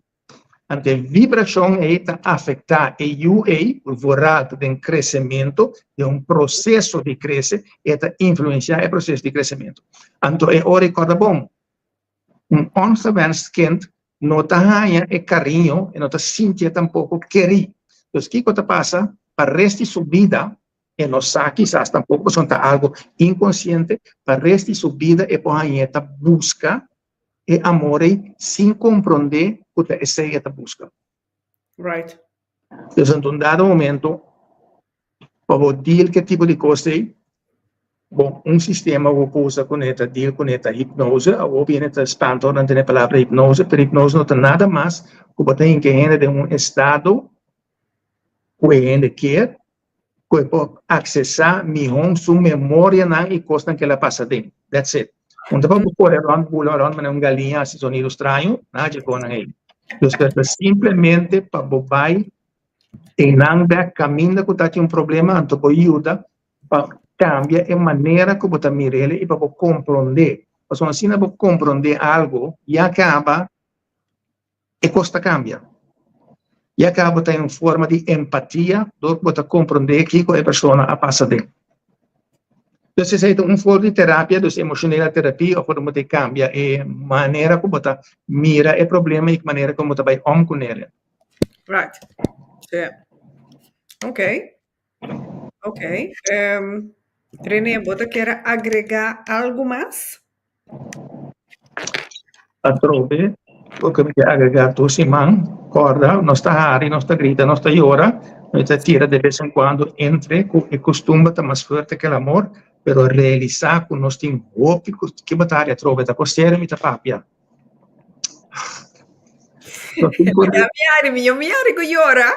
Anto e vibrashon ei ta afektá e yu ei, vooral ta den kresementu, den un proseso di krese, e ta influensiá e proseso di kresementu. Anto e ora ei kòrda bon, un ongewenst kind no ta haña e kariño, e no ta sintié tampoko kerí. Dus kiko ta pasa? Pa rest di su bida, e no sa kisas tampoko pasobra ta algu inkonsiente, pa rest di su bida e por hañ'é ta buska e amor ei sin komprondé ku ta esei e ta buska. Right. Dus anto un dado momento pa bo deal ku e tipo di kos ei, bon, un sistema ku bo usa kuné ta deal kuné ta hipnose. Awor bini ta spanta ora nan tene e palabra hipnose, pero hipnose no ta nada mas ku bo ta hinka e hende den un estado ku e hende kier ku e por aksesá mihó su memorianan i kosnan ku el a pasa den. That's it. Un ta pa bo kore rònt, bula rònt manera un galiña hasi sonido straño, nada dje konan ei. Dus ta simplemente pa bo bai einan bèk kaminda ku ta tin un problema anto bo yuda pa kambia e manera ku bo ta mir'el i pa bo komprondé. Pasobra asina bo komprondé algu ya kaba E kos ta kambia. Ya ka bo ta en un forma di empatia dor ku bo ta komprondé kiko e persona a pasa den. Dus esei ta un for di terapia, dus emotionele terapie, of bo ta cambia e manera ku bo ta mira e problema i manera ku bo ta bai om kuné. Right. Yeah. Okay. Okay. René, bo ta kier agregá algu mas? Atrobe, loke mi ke agregá tur siman, kòrda, nos ta hari, nos ta grita, nos ta yora, nos ta tira de bes en kuando entre ku e kustumber ta mas fuerte ke el amor, pero realisá ku nos tin hopi ku ke bo ta hari atrobe, ta kos serio mi ta papia. Nos tin ku. Mi hari, mi mi hari ku yora.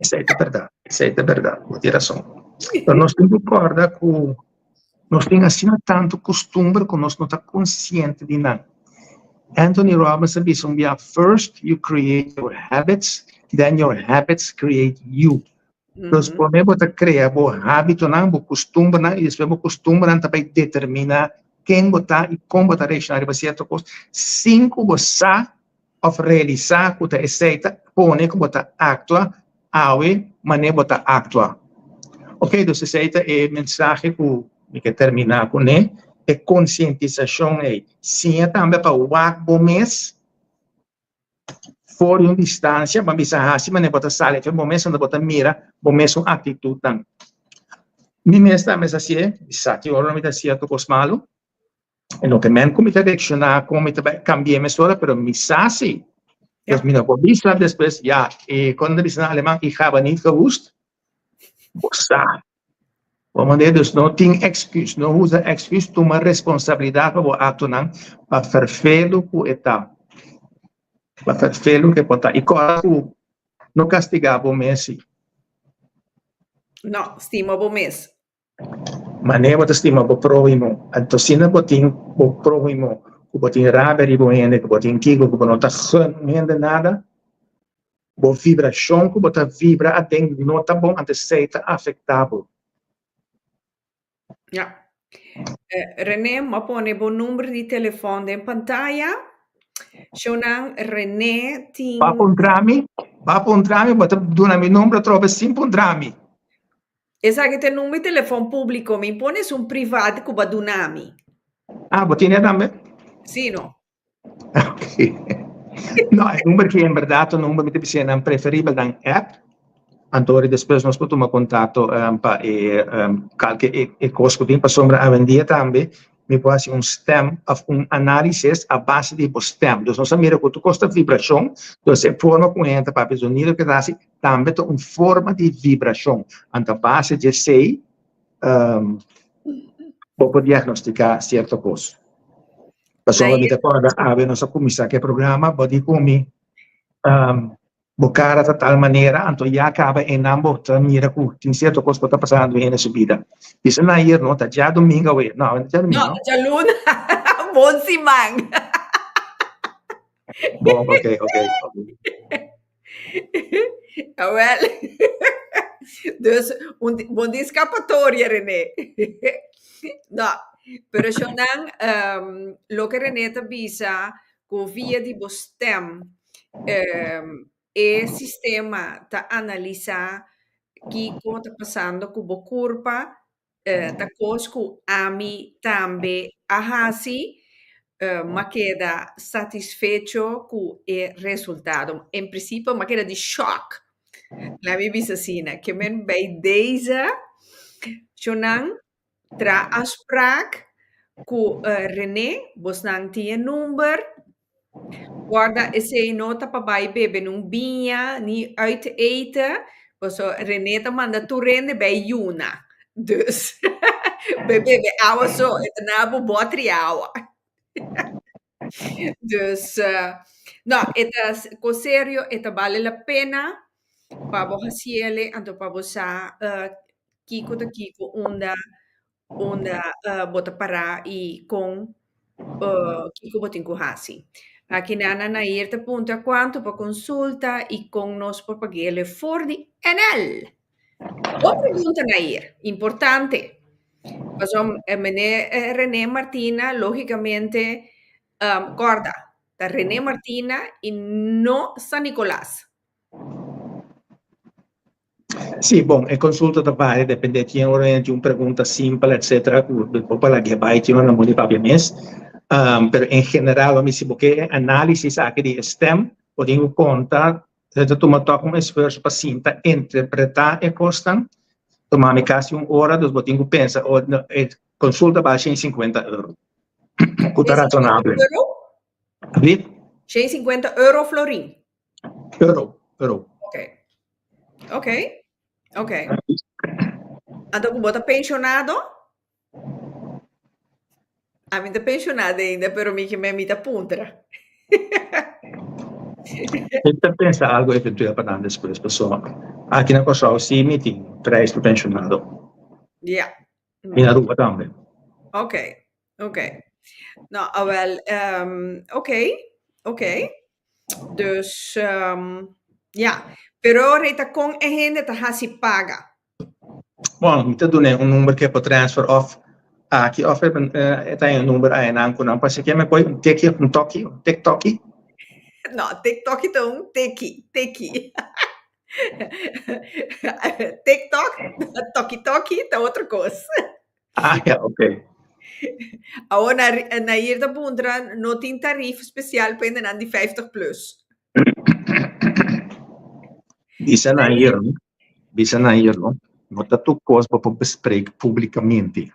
Esei ta bèrdat, esei ta bèrdat, bo tin rason. Pero nos tin ku kòrda ku nos tin asina tantu kustumber ku nos no ta konsiente di nan. Anthony Robbins a bisa un bia, First you create your habits, then your habits create you. Dus promé bo ta krea bo hábitonan, bo kustumbernan, i despues bo kustumbernan ta bai determiná ken bo ta i kon bo ta reakshoná riba sierto kos, sin ku bo sa òf realisá ku ta esei ta pone ku bo ta aktua awe manera bo ta aktua. Oke, dus esei ta e mensahe ku mi ke terminá kuné, e konsientisashon ei. Siña tambe pa wak bo mes for di un distansia, bo a bisa hasi manera bo ta sali afe bo mes, unda bo ta mira bo mesun aktitutnan. Mi mes tambe sa hasié, mi sa ki ora mi ta hasi otro kos malu. E no ke men ku mi ta reakshoná kon mi ta bai kambi'é mesora, pero mi sa si. Dus mi no por bisa despues, ya, e kon ta bisa na aleman, ich habe niet gewusst. Bo sa. Bo manera, dus no tin èksküs, no usa èksküs, tuma responsabilidat pa bo aktonan, pa ferfelu ku e ta, pa ferfelu ku e por ta. I kòrda ku no kastigá bo mes si. No, stima bo mes. Manera bo ta stima bo próhimo, anto asina bo tin bo próhimo ku bo tin rabia riba un hende, ku bo tin kiko, ku bo no ta gun un hende nada, bo vibrashon ku bo ta vibra aden no ta bon, anto esei ta afektá bo. Ja. René, m'a pone bo number di telefòn den pantaya. Shownan René tin. Bo a puntra mi, bo a puntra mi, bo ta duna mi number atrobe sin puntra mi. Esaki ta e number di telefòn públiko, mi pone esun privat ku bo a duna mi. Ah, bo tene tambe? Sí, no. Ok. No, e number ki en bèrdat ta un number mi ta bisa nan preferibel dan app. Anto ora despues nos por tuma kontakto pa e kalke e kos ku tin pasobra awendia tambe mi por hasi un stem òf un análisis a base di bo stem. Dus nos a mira ku tur kos ta vibrashon, dus e forma ku un hende ta papia, zonido ku e ta hasi tambe ta un forma di vibrashon. Anto a base di esei bo por diagnostiká sierto kos. Pasobra mi ta kòrda awe nos a kuminsá ku e programa, bo di ku mi bo kara ta tal manera, anto ya kaba einan bo ta mira ku tin sierto kos ku ta pasando hende su bida. Bisa nan ayer no, ta djadumingu awe. No, awe no ta djadumingu, no? No, ta djaluna. Bon siman. Bon, ok, ok, ok. Awel. Dus, un bon di escapatoria, René. No, pero shownan, um, loke René ta bisa, ku via di bo stem, um, e sistema ta analisá kiko ta pasando ku bo kurpa, ta kos ku ami tambe a hasi, m'a keda satisfecho ku e resultado. En prinsipio m'a keda di shòk. Laat mi bisa asina, ke men bij deze shownan traha afspraak ku René, bosnan tin e number. Guarda, esei no ta pa bai bebe nun biña ni uit eten, paso René ta manda tur hende bai yuna. Dus, bai bebe awa so, e ta na bo botri awa. Dus, no, e ta kos serio, e ta bale la pena pa bo hasiele, anto pa bo sa kiko ta kiko, unda unda bo ta pará i kon kiko bo tin ku hasi. Aki Nana Nair ta puntra kuantu pa konsulta i kon nos por pag'é for di NL. Bon pregunta Nair, importante. Pasobra meneer René Martina lógikamente kòrda ta René Martina i no San Nicolas. Sí, bon, e konsulta ta varia, depende tin ora hende tin un pregunta simpel etcetera ku bo por laga bai tin ora nan bo di papia mes. Pero en general mi si bo ke e análisis aki di e stem bo tin ku konta e ta tuma tòg un esfuerso pa sinta interpretá e kosnan. Tuma mi kasi un ora, dus bo tin ku pensa e konsulta bal shen sinkuenta euro ku ta rasonabel. Abi? Shen sinkuenta euro of florin? Euro, euro. Ok. Ok. Ok. Anto ku bo ta penshonado? Ami ta penshonado ainda, pero mi ke mi ta puntra. Mi ta pensa algo eventueel pa nan despues, pasobra aki na Kòrsou si mi tin prijs pa penshonado. Ja. I na Aruba tambe. Ok, ok. No, awel, um, ok, ok. Dus, um, ja. Pero reta kon e hende ta hasi paga? Bon, mi ta dun'é un number ke por transfer of aki of e ta un number ayanan ku nan por hasi. Ke mi poi un teki of un toki, un tiktoki? No, tiktoki ta un teki, teki. TikTok, toki toki ta otro kos. Ah, ja, ok. Awor na, Nair ta puntra, no tin tarif spesial pa hendenan di 50 plus? Bisa Nair, no? Bisa Nair, no? No ta tur kos bo por bespreek publikamente.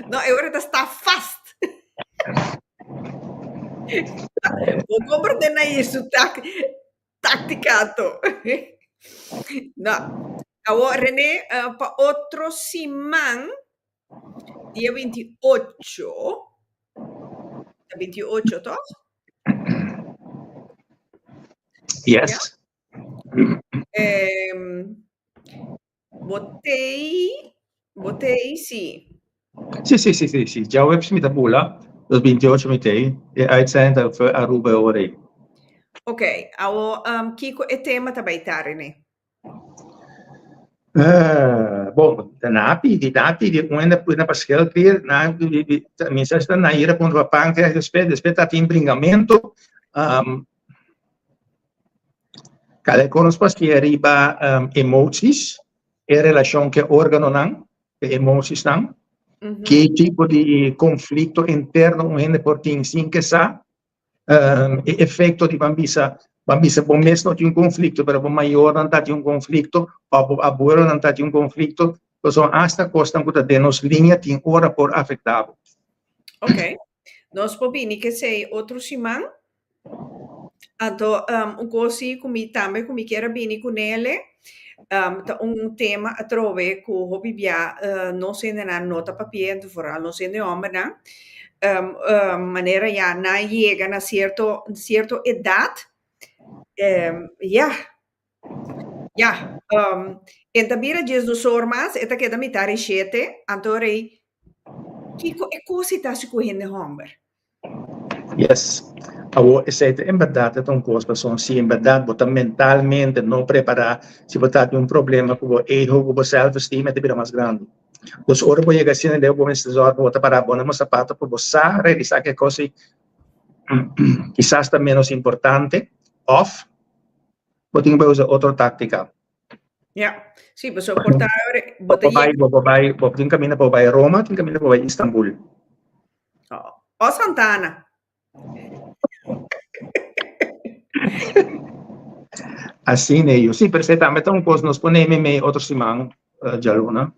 No, e ora ta sta vast. Bo comprende Nair su tak Táctica anto. No. Awor, René, eh, pa otro siman, dia 28, ta 28 toch? Yes. Ehm, bo tei, bo tei, sí. Sí, sí, sí, sí, sí. Djaweps mi ta bula, dus 28 mi tei. E uitzending ta for Aruba e ora ei. Ok, awo um, kiko e tema ta bai ta, René? Eh, bon, na pidi, na pidi un hende pui pa schildklier, na mi sa si ta Naira puntra pa pancreas despues, despues ta tin bringamento. Um, kada kon nos papia riba um, emoties, e relashon ku e órganonan, e emosiesnan, ki tipo di konflikto interno un hende por tin sin ke sa, e efekto di ban bisa, ban bisa bo mes no tin un konflikto, pero bo mayornan ta tin un konflikto, òf bo abuelonan ta tin un konflikto, pasobra asta kosnan ku ta den nos liña tin ora por afektá bo. Ok, nos por bini kesei otro siman. Anto un kos si ku mi tambe ku mi kier a bini ku nele ta un tema atrobe ku hopi bia nos hendenan no ta papia anto foral nos hende hòmbernan manera ya nan yega na sierto sierto edat ya ya e ta bira diesdos or mas e ta keda mitar di shete anto rei kiko e kos si ta hasi ku hende hòmber. Yes. Awor esei ta en berdad ta un kos pasobra si en berdad bo ta mentalmente no prepará, si bo ta tin un problema ku bo ego, ku bo self esteem e ta bira mas grandi. Dus ora bo yega asina leu bo mester zòrg pa bo ta pará bon na bo sapato pa bo sa realisá ke kos ei kisas ta ménos importante òf bo tin ku bai usa otro táktika. Ja, sí, pasobra por ta bo ta yega. Bo por bai, bo tin kaminda pa bo bai Roma, tin kaminda pa bo bai Istanbul. O Santana. Asina e yu. Sí, pero esei tambe ta un kos nos pone meimei otro siman djaluna.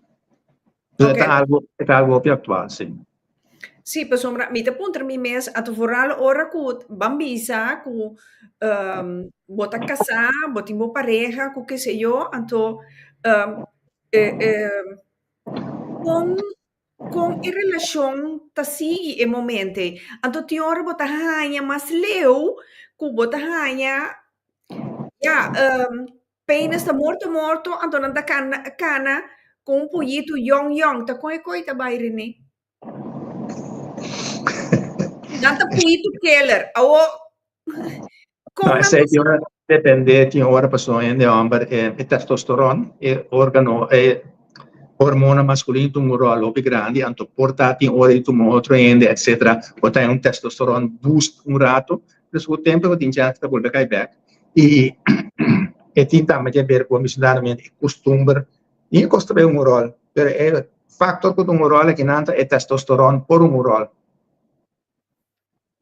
E ta algu, e ta algu hopi aktual, sí. Sí, pasobra mi ta puntra mi mes a vooral ora ku ban bisa ku bo ta kasá, bo tin bo pareha ku ke se yo, anto kon Kon e relashon ta sigui e momento ei? Anto tin ora bo ta haña mas leu ku bo ta haña, ya, penis ta morto morto, anto nan ta kana kana ku un poyito yòn yòn. Ta kon e koi ta bai, Rene? Nan ta poyito keller. Awor, kon nan ta. Esei ora depende, tin ora pasobra hende homber e testosteron, e organo, e hormona masculino ta un rol hopi grandi, anto por ta tin ora di tuma otro hende etcetera, bo ta un testosteron boost un rato, pero su tempo bo tin chance ta bolbe kai bek. I E tin tambe di haber ku mencionadamente e kustumber. I e kos ta bai un ròl, pero e faktor ku ta un ròl akinan ta e testosteron por un ròl.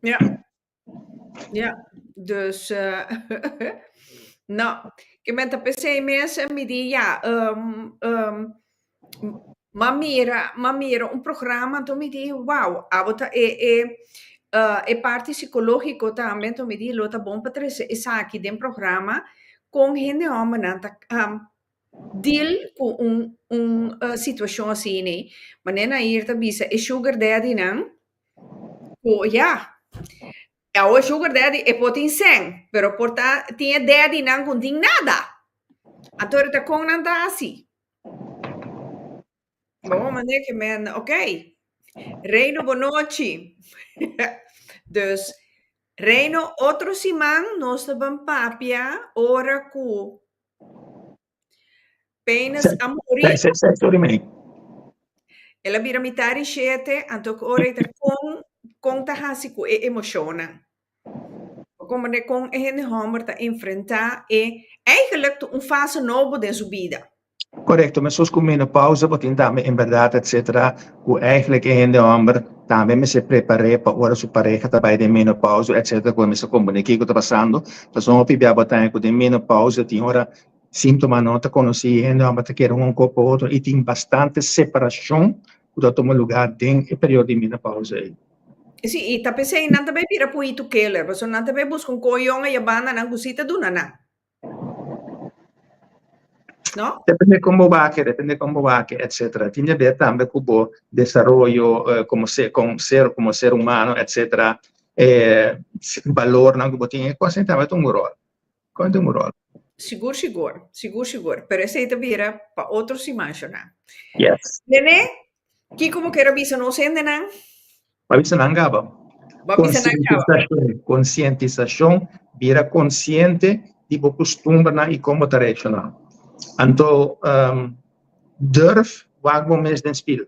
Ja. Ja, dus no, ke men ta p'esei mes mi di ja, m'a mira, m'a mira un programa anto mi di wou, abo ta e e e parti psikologiko tambe anto mi di lo ta bon pa trese esaki den programa kon hende hòmbernan ta deal ku un un situashon asina. Manera Nair ta bisa e sugar daddynan ku ya, awor sugar daddy e por tin sèn pero por ta tin e daddynan ku no tin nada. Anto ta kon nan ta hasi? Bon, manera ke men, ok. Reino, bonochi. Dus, Reino, otro siman nos ta ban papia ora ku penis a muri. Sorry, mei. El a bira mitar di shete, anto ku ora e ta kon, kon ta hasi ku e emoshonnan. Kon manera kon e hende hòmber ta enfrentá e, eigenlijk ta un fase nobo den su bida. Korekto, meskos ku menopausa bo tin tambe en bèrdat etsetera ku eigenlijk e hende hòmber tambe mester prepar'é pa ora su pareha ta bai den menopausa etsetera ku e mester komprendé kiko ta pasando. Pasobra hopi bia bo ta haña ku den menopausa tin ora síntoma no ta konosí, e hende hòmber ta kere un kos pa otro i tin bastante separashon ku ta tuma lugá den e periodo di menopausa ei. Sí, i ta p'esei nan ta bai bira puitu keler, pasobra nan ta bai buska un koyon aya banda nan ku sí ta duna nan. No? Depende kon bo wak, depende kon bo wak, etcetera. Tin di haber tambe ku bo desaroyo komo ser, komo ser, komo ser humano, etcetera. E balornan ku bo tin, e kos ei tambe ta un ròl. Kos ta un ròl. Sigur, sigur. Sigur, sigur. Pero esei ta bira pa otro siman, Shona. Yes. Nene, kiko bo kier a bisa nos hendenan? Bo a bisa nan gaba. Bo a bisa nan gaba. Konsientisashon, konsientisashon, bira konsiente di bo kustumbernan i kon bo ta reakshoná. Anto, durf wak bo mes den spil.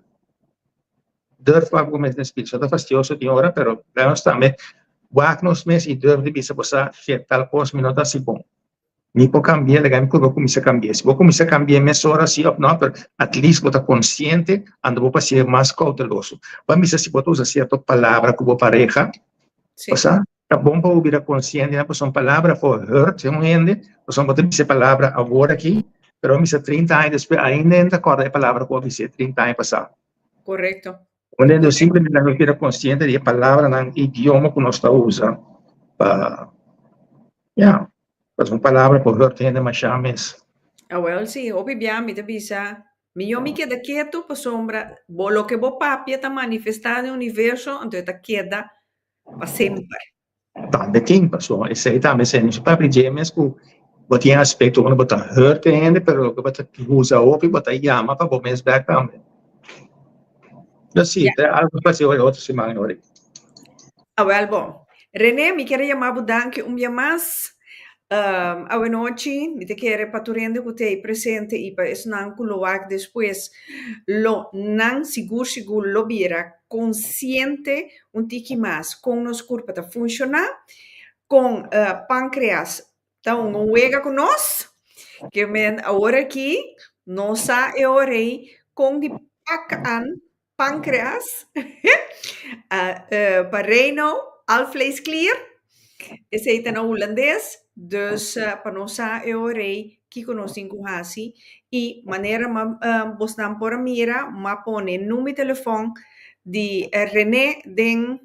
Durf wak bo mes den spil. So ta fastioso tin ora, pero nos tambe wak nos mes i durf di bisa bo sa, shit, tal kos mi no ta hasi bon. Mi por cambi'é, laga mi purba cuminsa cambi'é. Si bo cuminsa cambi'é mesora si of no, pero at least bo ta consciente, anto bo por ser mas cauteloso. Bo a misa si bo ta usa cierto palabra cu bo pareha, Sí. Osea, ta bon pa bo bira consciente nan, pasobra un palabra por hurt un hende, pasobra bo ta bisa e palabra awor aki, pero bo a misa 30 aña despues, ainda hende ta corda e palabra cu bo a bisa 30 aña pasa. Correcto. Wanneer nos simplemente nos bira consciente di e palabranan, idioma cu nos ta usa pa, ya, pasobra un palabra por hurt hende masha mes. Awel si, hopi bia mi ta bisa, mihó mi keda ketu pasobra bo loke bo papia ta manifestá den universo, anto e ta keda pa semper. Tambe tin, pasobra esei tambe esei no papia dje mes ku bo tin aspekto unda bo ta hurt e hende pero loke bo ta usa hopi bo ta yama pa bo mes bek tambe. Pero si, ta algo pa hasi ora otro siman ora. Awel bon. Rene, mi kier a yama bo danki un bia mas. Awenochi mi ta kere pa tur hende ku ta ei presente i pa esnan ku lo wak despues lo nan sigur sigur lo bira konsiente un tiki mas kon nos kurpa ta funshoná, kon pankreas ta un wega ku nos, ke men awor aki nos sa e ora ei kon di pak an pankreas pa reino alvleesklier, esei ta na hulandes, dus pa nos sa e ora ei kiko nos tin ku hasi i manera bosnan por a mira m'a pone number di telefòn di Rene den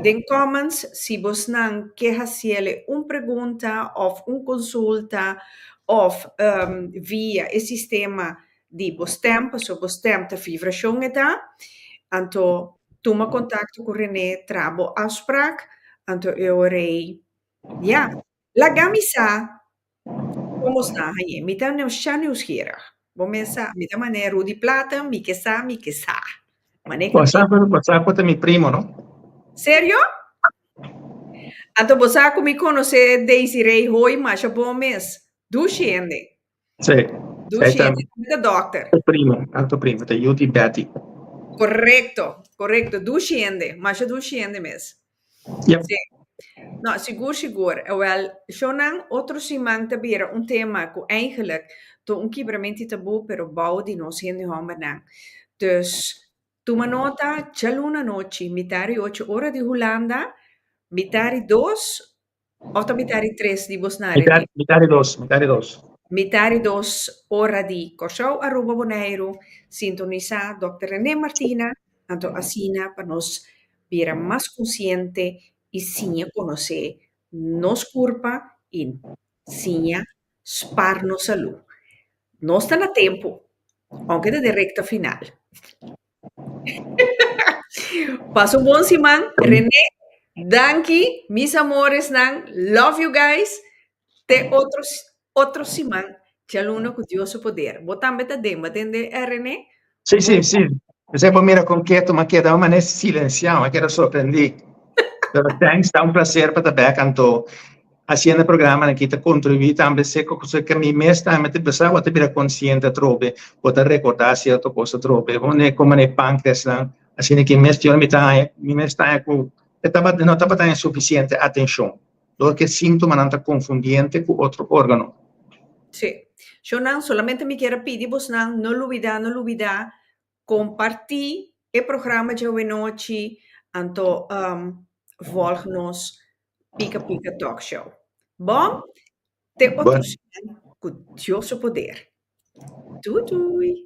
den comments si bosnan ke hasiele un pregunta òf un konsulta òf via e sistema di bo stem pasobra bo stem ta vibrashon e ta anto tuma kontakto ku Rene traha bo afsprak anto e ora ei ya. Laga mi sa como sta hañ'é. Mi ta sha nieuwsgierig. Bo mes sa, mi ta manera Rudy Plata, mi ke sa, mi ke sa. Mane Bo sa, bo sa cu ta mi primo, no? Serio? Anto bo sa cu mi conoce Daisy Ray Hoy masha bon mes. Dushi hende. Sí. Dushi hende. Mi ta dokter. Primo, tanto primo, ta Yuti Betty. Correcto, correcto. Dushi hende, masha dushi hende mes. Yep. Sí. No, sigur sigur. Wel, shownan, otro siman ta bira un tema ku eigenlijk ta un kibramento di tabú, pero bou di nos hende hòmbernan. Dus, tuma nota, djaluna anochi, mitar di ocho ora di Hulanda, mitar di dos òf ta mitar di tres di bosnan, René? Mitar di dos, mitar di dos. Mitar di dos ora di Kòrsou, Aruba, Boneiru, sintonisá Dòkter René Martina, anto asina pa nos bira mas konsiente i siña konosé nos kurpa i siña spar nos salú. Nos ta na tempu, ounke ta den rekta final. Pasa un bon siman. René, danki, mis amoresnan. Love you guys. Te otro, otro siman. Djaluna ku Dios su poder. Bo tambe ta den, bo tende, René? Sí, sí, sí. Pensé por mira con keto, ma keda un manera silenciado, ma keda sorprendí. Pero thanks, ta un placer pa ta back anto haciendo programa aki ta contribuí tambe seco cosa que mi mes tambe ta pensá, bo ta bira consciente atrobe, bo ta recordá cierto cosa atrobe. Bo ne como ne pancreasnan, asina ki mes mi ta haña, mi mes ta haña cu e tabata, no tabata haña suficiente atencion. Dor cu e síntomanan ta confundiente cu otro órgano. Sí. Shownan, solamente mi kier a pidi bosnan no lubida, no lubida comparti e programa djawe-nochi, anto um, volg nos Pika Pika Talk Show. Bon, te otro Bueno. siman cu Dios su poder. Doei doei.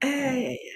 Ay, ay, ay.